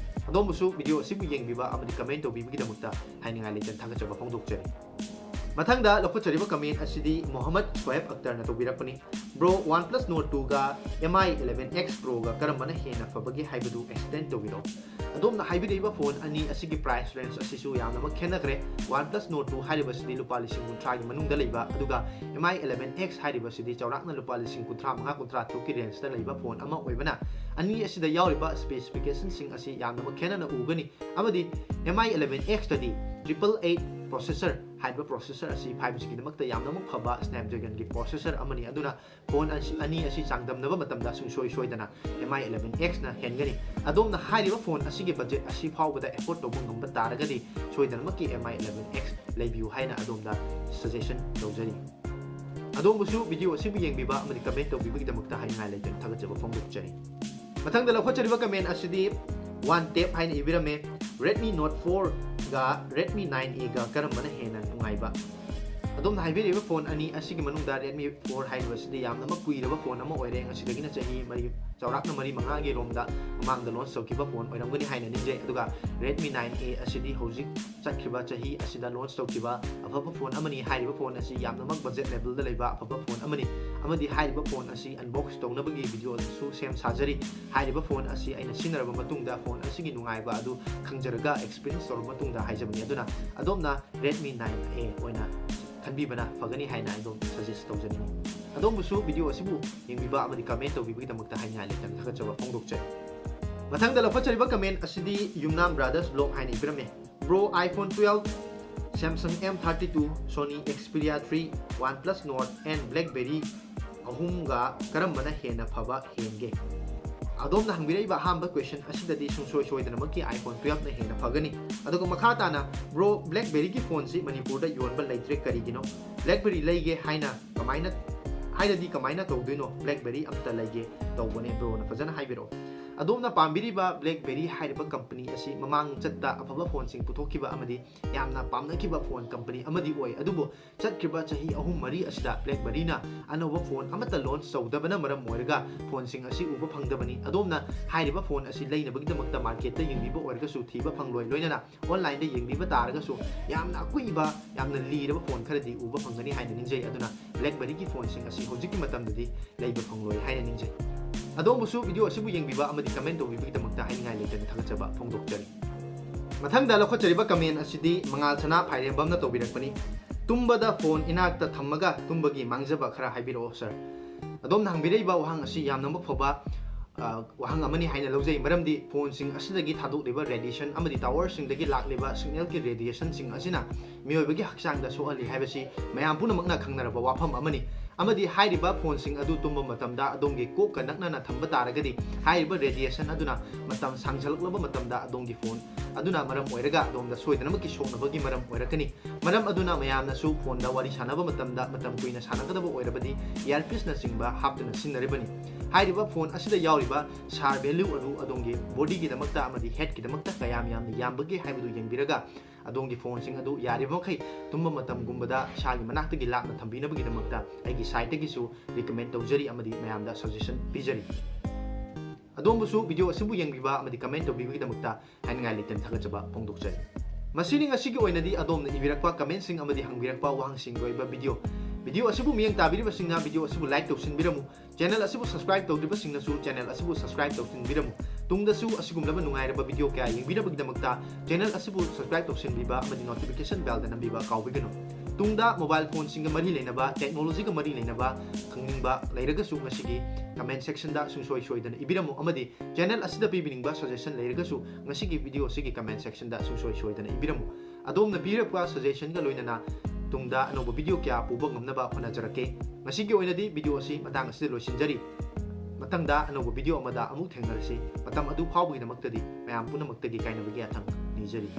ꯑꯗꯣꯝꯕꯨꯁꯨ ꯚꯤꯗꯤꯑꯣ ꯑꯁꯤꯕꯨ ꯌꯦꯡꯕꯤꯕ ꯑꯃꯗꯤ ꯀꯃꯦꯟ ꯇꯧꯕꯤꯕꯒꯤꯗꯃꯛꯇ ꯍꯥꯏꯅꯤꯡꯉꯥꯏ ꯂꯩꯇꯅ ꯊꯥꯒꯠꯆꯕ ꯐꯣꯡꯗꯣꯛꯆꯔꯤ꯫ ꯃꯊꯪꯗ ꯂꯧꯈꯠꯆꯔꯤꯕ ꯀꯃꯦꯟ ꯑꯁꯤꯗꯤ Mohammad ꯁꯣꯍꯦꯕ ꯑꯛꯇꯔꯅ ꯇꯧꯕꯤꯔꯛꯄꯅꯤ꯫ Bro, OnePlus Nord two ꯒ MI eleven X Pro ꯒ ꯀꯔꯝꯕꯅ ꯍꯦꯟꯅ ꯐꯕꯒꯦ ꯍꯥꯏꯕꯗꯨ explain ꯇꯧꯕꯤꯔꯛꯎ꯫ ꯑꯗꯣꯝꯅ ꯍꯥꯏꯕꯤꯔꯛꯏꯕ ꯐꯣꯟ ꯑꯅꯤ ꯑꯁꯤꯒꯤ price range ꯑꯁꯤꯁꯨ ꯌꯥꯝꯅꯃꯛ ꯈꯦꯠꯅꯈ꯭ꯔꯦ꯫ OnePlus Nord two ꯍꯥꯏꯔꯤꯕꯁꯤꯗꯤ ꯂꯨꯄꯥ ꯂꯤꯁꯤꯡ ꯀꯨꯟꯊ꯭ꯔꯥꯒꯤ ꯃꯅꯨꯡꯗ ꯂꯩꯕ, ꯑꯗꯨꯒ MI eleven X ꯍꯥꯏꯔꯤꯕꯁꯤꯗꯤ ꯆꯥꯎꯔꯥꯛꯅ ꯂꯨꯄꯥ ꯂꯤꯁꯤꯡ ꯀꯨꯟꯊ꯭ꯔꯥ ꯃꯉꯥ, ꯀꯨꯟꯊ꯭ꯔꯥ ꯇꯔꯨꯛꯀꯤ range ꯗ ꯂꯩꯕ ꯐꯣꯟ ꯑꯃ ꯑꯣꯏꯕꯅ, ꯑꯅꯤ ꯑꯁꯤꯗ ꯌꯥꯎꯔꯤꯕ specification ꯁꯤꯡ ꯑꯁꯤ ꯌꯥꯝꯅꯃꯛ ꯈꯦꯠꯅꯅ ꯎꯒꯅꯤ꯫ ꯑꯃꯗꯤ MI eleven X ꯇꯗꯤ triple eight processor ꯍꯥꯏꯔꯤꯕ processor ꯑꯁꯤ five G ꯒꯤꯗꯃꯛꯇ ꯌꯥꯝꯅꯃꯛ ꯐꯕ Snapdragon ꯒꯤ processor ꯑꯃꯅꯤ꯫ ꯑꯗꯨꯅ ꯐꯣꯟ ꯑꯁꯤ, ꯑꯅꯤ ꯑꯁꯤ ꯆꯥꯡꯗꯝꯅꯕ ꯃꯇꯝꯗ ꯁꯨꯡꯁꯣꯏ ꯁꯣꯏꯗꯅ MI eleven X ꯅ ꯍꯦꯟꯒꯅꯤ꯫ ꯑꯗꯣꯝꯅ ꯍꯥꯏꯔꯤꯕ ꯐꯣꯟ ꯑꯁꯤꯒꯤ budget ꯑꯁꯤ ꯐꯥꯎꯕꯗ afford ꯇꯧꯕ ꯉꯝꯕ ꯇꯥꯔꯒꯗꯤ ꯁꯣꯏꯗꯅꯃꯛꯀꯤ MI eleven X ꯂꯩꯕꯤꯌꯨ ꯍꯥꯏꯅ ꯑꯗꯣꯝꯗ suggestion ꯇꯧꯖꯔꯤ꯫ ꯑꯗꯣꯝꯕꯨꯁꯨ ꯚꯤꯗꯤꯑꯣ ꯑꯁꯤꯕꯨ ꯌꯦꯡꯕꯤꯕ ꯑꯃꯗꯤ ꯀꯃꯦꯟ ꯇꯧꯕꯤꯕꯒꯤꯗꯃꯛꯇ ꯍꯥꯏꯅꯤꯡꯉꯥꯏ ꯂꯩꯇꯅ ꯊꯥꯒꯠꯆꯕ ꯐꯣꯡꯗꯣꯛꯆꯔꯤ꯫ ꯃꯊꯪꯗ ꯂꯧꯈꯠꯆꯔꯤꯕ ꯀꯃꯦꯟ ꯑꯁꯤꯗꯤ ꯋꯥꯟ ꯇꯦꯞ ꯍꯥꯏꯅ ꯏꯕꯤꯔꯝꯃꯦ꯫ Redmi Note four ꯒ Redmi nine A ꯒ ꯀꯔꯝꯕꯅ ꯍꯦꯟꯅ ꯅꯨꯡꯉꯥꯏꯕ? ꯑꯗꯣꯝꯅ ꯍꯥꯏꯕꯤꯔꯤꯕ ꯐꯣꯟ ꯑꯅꯤ ꯑꯁꯤꯒꯤ ꯃꯅꯨꯡꯗ Redmi four ꯍꯥꯏꯔꯤꯕꯁꯤꯗꯤ ꯌꯥꯝꯅꯃꯛ ꯀꯨꯏꯔꯕ ꯐꯣꯟ ꯑꯃ ꯑꯣꯏꯔꯦ꯫ ꯉꯁꯤꯗꯒꯤꯅ ꯆꯍꯤ ꯃꯔꯤ, ꯆꯥꯎꯔꯥꯛꯅ ꯃꯔꯤ ꯃꯉꯥꯒꯤ ꯔꯣꯝꯗ ꯃꯃꯥꯡꯗ ꯂꯣꯟꯁ ꯇꯧꯈꯤꯕ ꯐꯣꯟ ꯑꯣꯏꯔꯝꯒꯅꯤ ꯍꯥꯏꯅ ꯅꯤꯡꯖꯩ꯫ ꯑꯗꯨꯒ Redmi nine A ꯑꯁꯤꯗꯤ ꯍꯧꯖꯤꯛ ꯆꯠꯈ꯭ꯔꯤꯕ ꯆꯍꯤ ꯑꯁꯤꯗ ꯂꯣꯟꯁ ꯇꯧꯈꯤꯕ ꯑꯐꯕ ꯐꯣꯟ ꯑꯃꯅꯤ꯫ ꯍꯥꯏꯔꯤꯕ ꯐꯣꯟ ꯑꯁꯤ ꯌꯥꯝꯅꯃꯛ ꯕꯖꯦꯠ ꯂꯦꯚꯦꯜꯗ ꯂꯩꯕ ꯑꯐꯕ ꯐꯣꯟ ꯑꯃꯅꯤ, ꯑꯃꯗꯤ ꯍꯥꯏꯔꯤꯕ ꯐꯣꯟ ꯑꯁꯤ ꯑꯟꯕꯣꯛꯁ ꯇꯧꯅꯕꯒꯤ ꯚꯤꯗꯤꯑꯣꯁꯨ ꯁꯦꯝ ꯁꯥꯖꯔꯤ꯫ ꯍꯥꯏꯔꯤꯕ ꯐꯣꯟ ꯑꯁꯤ ꯑꯩꯅ ꯁꯤꯖꯤꯟꯅꯔꯕ ꯃꯇꯨꯡꯗ ꯐꯣꯟ ꯑꯁꯤꯒꯤ ꯅꯨꯡꯉꯥꯏꯕ ꯑꯗꯨ ꯈꯪꯖꯔꯒ ꯑꯦꯛꯁꯄꯤꯔꯤꯌꯦꯟꯁ ꯇꯧꯔꯕ ꯃꯇꯨꯡꯗ ꯍꯥꯏꯖꯕꯅꯤ꯫ ꯑꯗꯨꯅ ꯑꯗꯣꯝꯅ Redmi nine A ꯑꯣꯏꯅ ꯈꯟꯕꯤꯕꯅ ꯐꯒꯅꯤ ꯍꯥꯏꯅ ꯑꯩ ꯑꯗꯨꯝ ꯁꯖꯦꯁ ꯇꯧꯖꯅꯤꯡꯏ꯫ ꯑꯗꯣꯝꯕꯨꯁꯨ ꯚꯤꯗꯤꯑꯣ ꯑꯁꯤꯕꯨ ꯌꯦꯡꯕꯤꯕ ꯑꯃꯗꯤ ꯀꯃꯦꯟ ꯇꯧꯕꯤꯕꯒꯤꯗꯃꯛꯇ ꯍꯥꯏꯅꯤꯡꯉꯥꯏ ꯂꯩꯇꯅ ꯊꯥꯒꯠꯆꯕ ꯐꯣꯡꯗꯣꯛꯆꯔꯤ꯫ ꯃꯊꯪꯗ ꯂꯧꯈꯠꯆꯔꯤꯕ ꯀꯃꯦꯟ ꯑꯁꯤꯗꯤ ꯌꯨꯝꯅꯥꯝ ꯕ꯭ꯔꯥꯗꯔꯁ ꯕ꯭ꯂꯣꯛ ꯍꯥꯏꯅ ꯏꯕꯤꯔꯝꯃꯤ꯫ Bro, iPhone twelve, Samsung M thirty-two, Sony Xperia three, OnePlus Nord and BlackBerry ꯑꯍꯨꯝꯒ ꯀꯔꯝꯕꯅ ꯍꯦꯟꯅ ꯐꯕ ꯍꯦꯟꯒꯦ? ꯑꯗꯣꯝꯅ ꯍꯪꯕꯤꯔꯛꯏꯕ ꯑꯍꯥꯟꯕ ꯀ꯭ꯋꯦꯁꯟ ꯑꯁꯤꯗꯗꯤ ꯁꯨꯡꯁꯣꯏ ꯁꯣꯏꯗꯅꯃꯛꯀꯤ iPhone twelve ꯅ ꯍꯦꯟꯅ ꯐꯒꯅꯤ꯫ ꯑꯗꯨꯒ ꯃꯈꯥ ꯇꯥꯅ, Bro, BlackBerry ꯒꯤ ꯐꯣꯟꯁꯤ ꯃꯅꯤꯄꯨꯔꯗ ꯌꯣꯟꯕ ꯂꯩꯇ꯭ꯔꯦ ꯀꯔꯤꯒꯤꯅꯣ? BlackBerry ꯂꯩꯒꯦ ꯍꯥꯏꯅ ꯀꯃꯥꯏꯅ, ꯍꯥꯏꯔꯗꯤ ꯀꯃꯥꯏꯅ ꯇꯧꯗꯣꯏꯅꯣ? BlackBerry ꯑꯝꯇ ꯂꯩꯒꯦ ꯇꯧꯕꯅꯦ, ꯕ꯭ꯔꯣꯅ ꯐꯖꯅ ꯍꯥꯏꯕꯤꯔꯛꯑꯣ꯫ ꯑꯗꯣꯝꯅ ꯄꯥꯝꯕꯤꯔꯤꯕ BlackBerry ꯍꯥꯏꯔꯤꯕ ꯀꯝꯄꯅꯤ ꯑꯁꯤ ꯃꯃꯥꯡ ꯆꯠꯇ ꯑꯐꯕ ꯐꯣꯟꯁꯤꯡ ꯄꯨꯊꯣꯛꯈꯤꯕ ꯑꯃꯗꯤ ꯌꯥꯝꯅ ꯄꯥꯝꯅꯈꯤꯕ ꯐꯣꯟ ꯀꯝꯄꯅꯤ ꯑꯃꯗꯤ ꯑꯣꯏ, ꯑꯗꯨꯕꯨ ꯆꯠꯈ꯭ꯔꯤꯕ ꯆꯍꯤ ꯑꯍꯨꯝ ꯃꯔꯤ ꯑꯁꯤꯗ BlackBerry ꯅ ꯑꯅꯧꯕ ꯐꯣꯟ ꯑꯃꯠꯇ ꯂꯣꯟꯁ ꯇꯧꯗꯕꯅ ꯃꯔꯝ ꯑꯣꯏꯔꯒ ꯐꯣꯟꯁꯤꯡ ꯑꯁꯤ ꯎꯕ ꯐꯪꯗꯕꯅꯤ꯫ ꯑꯗꯣꯝꯅ ꯍꯥꯏꯔꯤꯕ ꯐꯣꯟ ꯑꯁꯤ ꯂꯩꯅꯕꯒꯤꯗꯃꯛꯇ ꯃꯥꯔꯀꯦꯠꯇ ꯌꯦꯡꯕꯤꯕ ꯑꯣꯏꯔꯒꯁꯨ ꯊꯤꯕ ꯐꯪꯂꯣꯏ, ꯂꯣꯏꯅꯅ ꯑꯣꯟꯂꯥꯏꯟꯗ ꯌꯦꯡꯕꯤꯕ ꯇꯥꯔꯒꯁꯨ ꯌꯥꯝꯅ ꯑꯀꯨꯏꯕ, ꯌꯥꯝꯅ ꯂꯤꯔꯕ ꯐꯣꯟ ꯈꯔꯗꯤ ꯎꯕ ꯐꯪꯒꯅꯤ ꯍꯥꯏꯅ ꯅꯤꯡꯖꯩ꯫ ꯑꯗꯨꯅ BlackBerry ꯒꯤ ꯐꯣꯟꯁꯤꯡ ꯑꯁꯤ ꯍꯧꯖꯤꯛꯀꯤ ꯃꯇꯝꯗꯗꯤ ꯂꯩꯕ ꯐꯪꯂꯣꯏ ꯍꯥꯏꯅ ꯅꯤꯡꯖꯩ꯫ ꯑꯗꯣꯝꯕꯨꯁꯨ ꯚꯤꯗꯤꯑꯣ ꯑꯁꯤꯕꯨ ꯌꯦꯡꯕꯤꯕ ꯑꯃꯗꯤ ꯀꯃꯦꯟ ꯇꯧꯕꯤꯕꯒꯤꯗꯃꯛꯇ ꯍꯥꯏꯅꯤꯡꯉꯥꯏ ꯂꯩꯇꯅ ꯊꯥꯒꯠꯆꯕ ꯐꯣꯡꯗꯣꯛꯆꯔꯤ꯫ ꯃꯊꯪꯗ ꯂꯧꯈꯠꯆꯔꯤꯕ ꯀꯃꯦꯟ ꯑꯁꯤꯗꯤ ꯃꯉꯥꯜ ꯁꯅꯥ ꯐꯥꯏꯔꯦꯝꯕꯝꯅ ꯇꯧꯕꯤꯔꯛꯄꯅꯤ꯫ "ꯇꯨꯝꯕꯗ ꯐꯣꯟ ꯏꯅꯥꯛꯇ ꯊꯝꯃꯒ ꯇꯨꯝꯕꯒꯤ ꯃꯥꯡꯖꯕ ꯈꯔ ꯍꯥꯏꯕꯤꯔꯛꯑꯣ ꯁꯥꯔ"꯫ ꯑꯗꯣꯝꯅ ꯍꯪꯕꯤꯔꯛꯏꯕ ꯋꯥꯍꯪ ꯑꯁꯤ ꯌꯥꯝꯅꯃꯛ ꯐꯕ, ꯑ, ꯋꯥꯍꯪ ꯑꯃꯅꯤ ꯍꯥꯏꯅ ꯂꯧꯖꯩ, ꯃꯔꯝꯗꯤ ꯐꯣꯟꯁꯤꯡ ꯑꯁꯤꯗꯒꯤ ꯊꯥꯗꯣꯛꯂꯤꯕ ꯔꯦꯗꯤꯌꯦꯁꯟ ꯑꯃꯗꯤ ꯇꯥꯋꯔꯁꯤꯡꯗꯒꯤ ꯂꯥꯛꯂꯤꯕ ꯁꯤꯒꯅꯦꯜꯒꯤ ꯔꯦꯗꯤꯌꯦꯁꯟꯁꯤꯡ ꯑꯁꯤꯅ ꯃꯤꯑꯣꯏꯕꯒꯤ ꯍꯛꯆꯥꯡꯗ ꯁꯣꯛꯍꯜꯂꯤ ꯍꯥꯏꯕꯁꯤ ꯃꯌꯥꯝ ꯄꯨꯝꯅꯃꯛꯅ ꯈꯪꯅꯔꯕ ꯋꯥꯐꯝ ꯑꯃꯅꯤ꯫ ꯑꯃꯗꯤ ꯍꯥꯏꯔꯤꯕ ꯐꯣꯟꯁꯤꯡ ꯑꯗꯨ ꯇꯨꯝꯕ ꯃꯇꯝꯗ ꯑꯗꯣꯝꯒꯤ ꯀꯣꯛꯀ ꯅꯛꯅꯅ ꯊꯝꯕ ꯇꯥꯔꯒꯗꯤ, ꯍꯥꯏꯔꯤꯕ ꯔꯦꯗꯤꯌꯦꯁꯟ ꯑꯗꯨꯅ ꯃꯇꯝ ꯁꯥꯡꯖꯜꯂꯛꯂꯕ ꯃꯇꯝꯗ ꯑꯗꯣꯝꯒꯤ ꯐꯣꯟ ꯑꯗꯨꯅ ꯃꯔꯝ ꯑꯣꯏꯔꯒ ꯑꯗꯣꯝꯗ ꯁꯣꯏꯗꯅꯃꯛꯀꯤ ꯁꯣꯛꯅꯕꯒꯤ ꯃꯔꯝ ꯑꯣꯏꯔꯛꯀꯅꯤ꯫ ꯃꯔꯝ ꯑꯗꯨꯅ ꯃꯌꯥꯝꯅꯁꯨ ꯐꯣꯟꯗ ꯋꯥꯔꯤ ꯁꯥꯟꯅꯕ ꯃꯇꯝꯗ ꯃꯇꯝ ꯀꯨꯏꯅ ꯁꯥꯟꯅꯒꯗꯕ ꯑꯣꯏꯔꯕꯗꯤ ꯏꯌꯥꯔꯄꯤꯁꯅꯆꯤꯡꯕ ꯍꯥꯞꯇꯨꯅ ꯁꯤꯖꯤꯟꯅꯔꯤꯕꯅꯤ꯫ ꯍꯥꯏꯔꯤꯕ ꯐꯣꯟ ꯑꯁꯤꯗ ꯌꯥꯎꯔꯤꯕ ꯁꯥꯔ ꯚꯦꯂ꯭ꯌꯨ ꯑꯗꯨ ꯑꯗꯣꯝꯒꯤ ꯕꯣꯗꯤꯒꯤꯗꯃꯛꯇ ꯑꯃꯗꯤ ꯍꯦꯠꯀꯤꯗꯃꯛꯇ ꯀꯌꯥꯝ ꯌꯥꯝꯅ ꯌꯥꯝꯕꯒꯦ ꯍꯥꯏꯕꯗꯨ ꯌꯦꯡꯕꯤꯔꯒ ꯑꯗꯣꯝꯒꯤ ꯐꯣꯟꯁꯤꯡ ꯑꯗꯨ ꯌꯥꯔꯤꯕ ꯃꯈꯩ ꯇꯨꯝꯕ ꯃꯇꯝꯒꯨꯝꯕꯗ ꯏꯁꯥꯒꯤ ꯃꯅꯥꯛꯇꯒꯤ ꯂꯥꯞꯅ ꯊꯝꯕꯤꯅꯕꯒꯤꯗꯃꯛꯇ ꯑꯩꯒꯤ ꯁꯥꯏꯠꯇꯒꯤꯁꯨ ꯔꯤꯀꯃꯦꯟ ꯇꯧꯖꯔꯤ ꯑꯃꯗꯤ ꯃꯌꯥꯝꯗ ꯁꯖꯦꯁꯟ ꯄꯤꯖꯔꯤ꯫ ꯑꯗꯣꯝꯕꯨꯁꯨ ꯚꯤꯗꯤꯑꯣ ꯑꯁꯤꯕꯨ ꯌꯦꯡꯕꯤꯕ ꯑꯃꯗꯤ ꯀꯃꯦꯟ ꯇꯧꯕꯤꯕꯒꯤꯗꯃꯛꯇ ꯍꯥꯏꯅꯤꯡꯉꯥꯏ ꯂꯩꯇꯅ ꯊꯥꯒꯠꯆꯕ ꯐꯣꯡꯗꯣꯛꯆꯔꯤ꯫ ꯃꯁꯤꯅꯤ ꯉꯁꯤꯒꯤ ꯑꯣꯏꯅꯗꯤ ꯑꯗꯣꯝꯅ ꯏꯕꯤꯔꯛꯄ ꯀꯃꯦꯟꯁꯤꯡ ꯑꯃꯗꯤ ꯍꯪꯕꯤꯔꯛꯄ ꯋꯥꯍꯪꯁꯤꯡꯒꯤ ꯑꯣꯏꯕ ꯚꯤꯗꯤꯑꯣ꯫ ꯚꯤꯗꯤꯑꯣ ꯑꯁꯤꯕꯨ ꯃꯤꯠꯌꯦꯡ ꯇꯥꯕꯤꯔꯤꯕꯁꯤꯡꯅ ꯚꯤꯗꯤꯑꯣ ꯑꯁꯤꯕꯨ ꯂꯥꯏꯛ ꯇꯧꯁꯤꯟꯕꯤꯔꯝꯃꯨ꯫ ꯆꯦꯅꯦꯜ ꯑꯁꯤꯕꯨ ꯁꯕꯁꯀ꯭ꯔꯥꯏꯕ ꯇꯧꯗ꯭ꯔꯤꯕꯁꯤꯡꯅꯁꯨ ꯆꯦꯅꯦꯜ ꯑꯁꯤꯕꯨ ꯁꯕꯁꯀ꯭ꯔꯥꯏꯕ ꯇꯧꯁꯤꯟꯕꯤꯔꯝꯃꯨ꯫ ꯇꯨꯡꯗꯁꯨ ꯑꯁꯤꯒꯨꯝꯂꯕ ꯅꯨꯡꯉꯥꯏꯔꯕ ꯚꯤꯗꯤꯑꯣ ꯀꯌꯥ ꯌꯦꯡꯕꯤꯅꯕꯒꯤꯗꯃꯛꯇ ꯆꯦꯅꯦꯜ ꯑꯁꯤꯕꯨ ꯁꯕꯁꯀ꯭ꯔꯥꯏꯕ ꯇꯧꯁꯤꯟꯕꯤꯕ ꯑꯃꯗꯤ ꯅꯣꯇꯤꯐꯤꯀꯦꯁꯟ ꯕꯦꯜꯗ ꯅꯝꯕꯤꯕ ꯀꯥꯎꯕꯤꯒꯅꯨ꯫ ꯇꯨꯡꯗ ꯃꯣꯕꯥꯏꯜ ꯐꯣꯟꯁꯤꯡꯒ ꯃꯔꯤ ꯂꯩꯅꯕ, ꯇꯦꯛꯅꯣꯂꯣꯖꯤꯒ ꯃꯔꯤ ꯂꯩꯅꯕ ꯈꯪꯅꯤꯡꯕ ꯂꯩꯔꯒꯁꯨ ꯉꯁꯤꯒꯤ ꯀꯃꯦꯟ ꯁꯦꯛꯁꯟꯗ ꯁꯨꯡꯁꯣꯏ ꯁꯣꯏꯗꯅ ꯏꯕꯤꯔꯝꯃꯨ ꯑꯃꯗꯤ ꯆꯦꯅꯦꯜ ꯑꯁꯤꯗ ꯄꯤꯕꯤꯅꯤꯡꯕ ꯁꯖꯦꯁꯟ ꯂꯩꯔꯒꯁꯨ ꯉꯁꯤꯒꯤ ꯚꯤꯗꯤꯑꯣ ꯑꯁꯤꯒꯤ ꯀꯃꯦꯟ ꯁꯦꯛꯁꯟꯗ ꯁꯨꯡꯁꯣꯏ ꯁꯣꯏꯗꯅ ꯏꯕꯤꯔꯝꯃꯨ꯫ ꯑꯗꯣꯝꯅ ꯄꯤꯔꯛꯄ ꯁꯖꯦꯁꯟꯒ ꯂꯣꯏꯅꯅ ꯇꯨꯡꯗ ꯑꯅꯧꯕ ꯚꯤꯗꯤꯑꯣ ꯀꯌꯥ ꯄꯨꯕ ꯉꯝꯅꯕ ꯍꯣꯠꯅꯖꯔꯛꯀꯦ꯫ ꯉꯁꯤꯒꯤ ꯑꯣꯏꯅꯗꯤ ꯚꯤꯗꯤꯑꯣ ꯑꯁꯤ ꯃꯇꯥꯡ ꯑꯁꯤꯗ ꯂꯣꯏꯁꯤꯟꯖꯔꯤ꯫ ꯃꯊꯪꯗ ꯑꯅꯧꯕ ꯚꯤꯗꯤꯑꯣ ꯑꯃꯗ ꯑꯃꯨꯛ ꯊꯦꯡꯅꯔꯁꯤ꯫ ꯃꯇꯝ ꯑꯗꯨ ꯐꯥꯎꯕꯒꯤꯗꯃꯛꯇꯗꯤ ꯃꯌꯥꯝ ꯄꯨꯝꯅꯃꯛꯇꯒꯤ ꯀꯥꯏꯅꯕꯒꯤ ꯌꯥꯊꯪ ꯅꯤꯖꯔꯤ꯫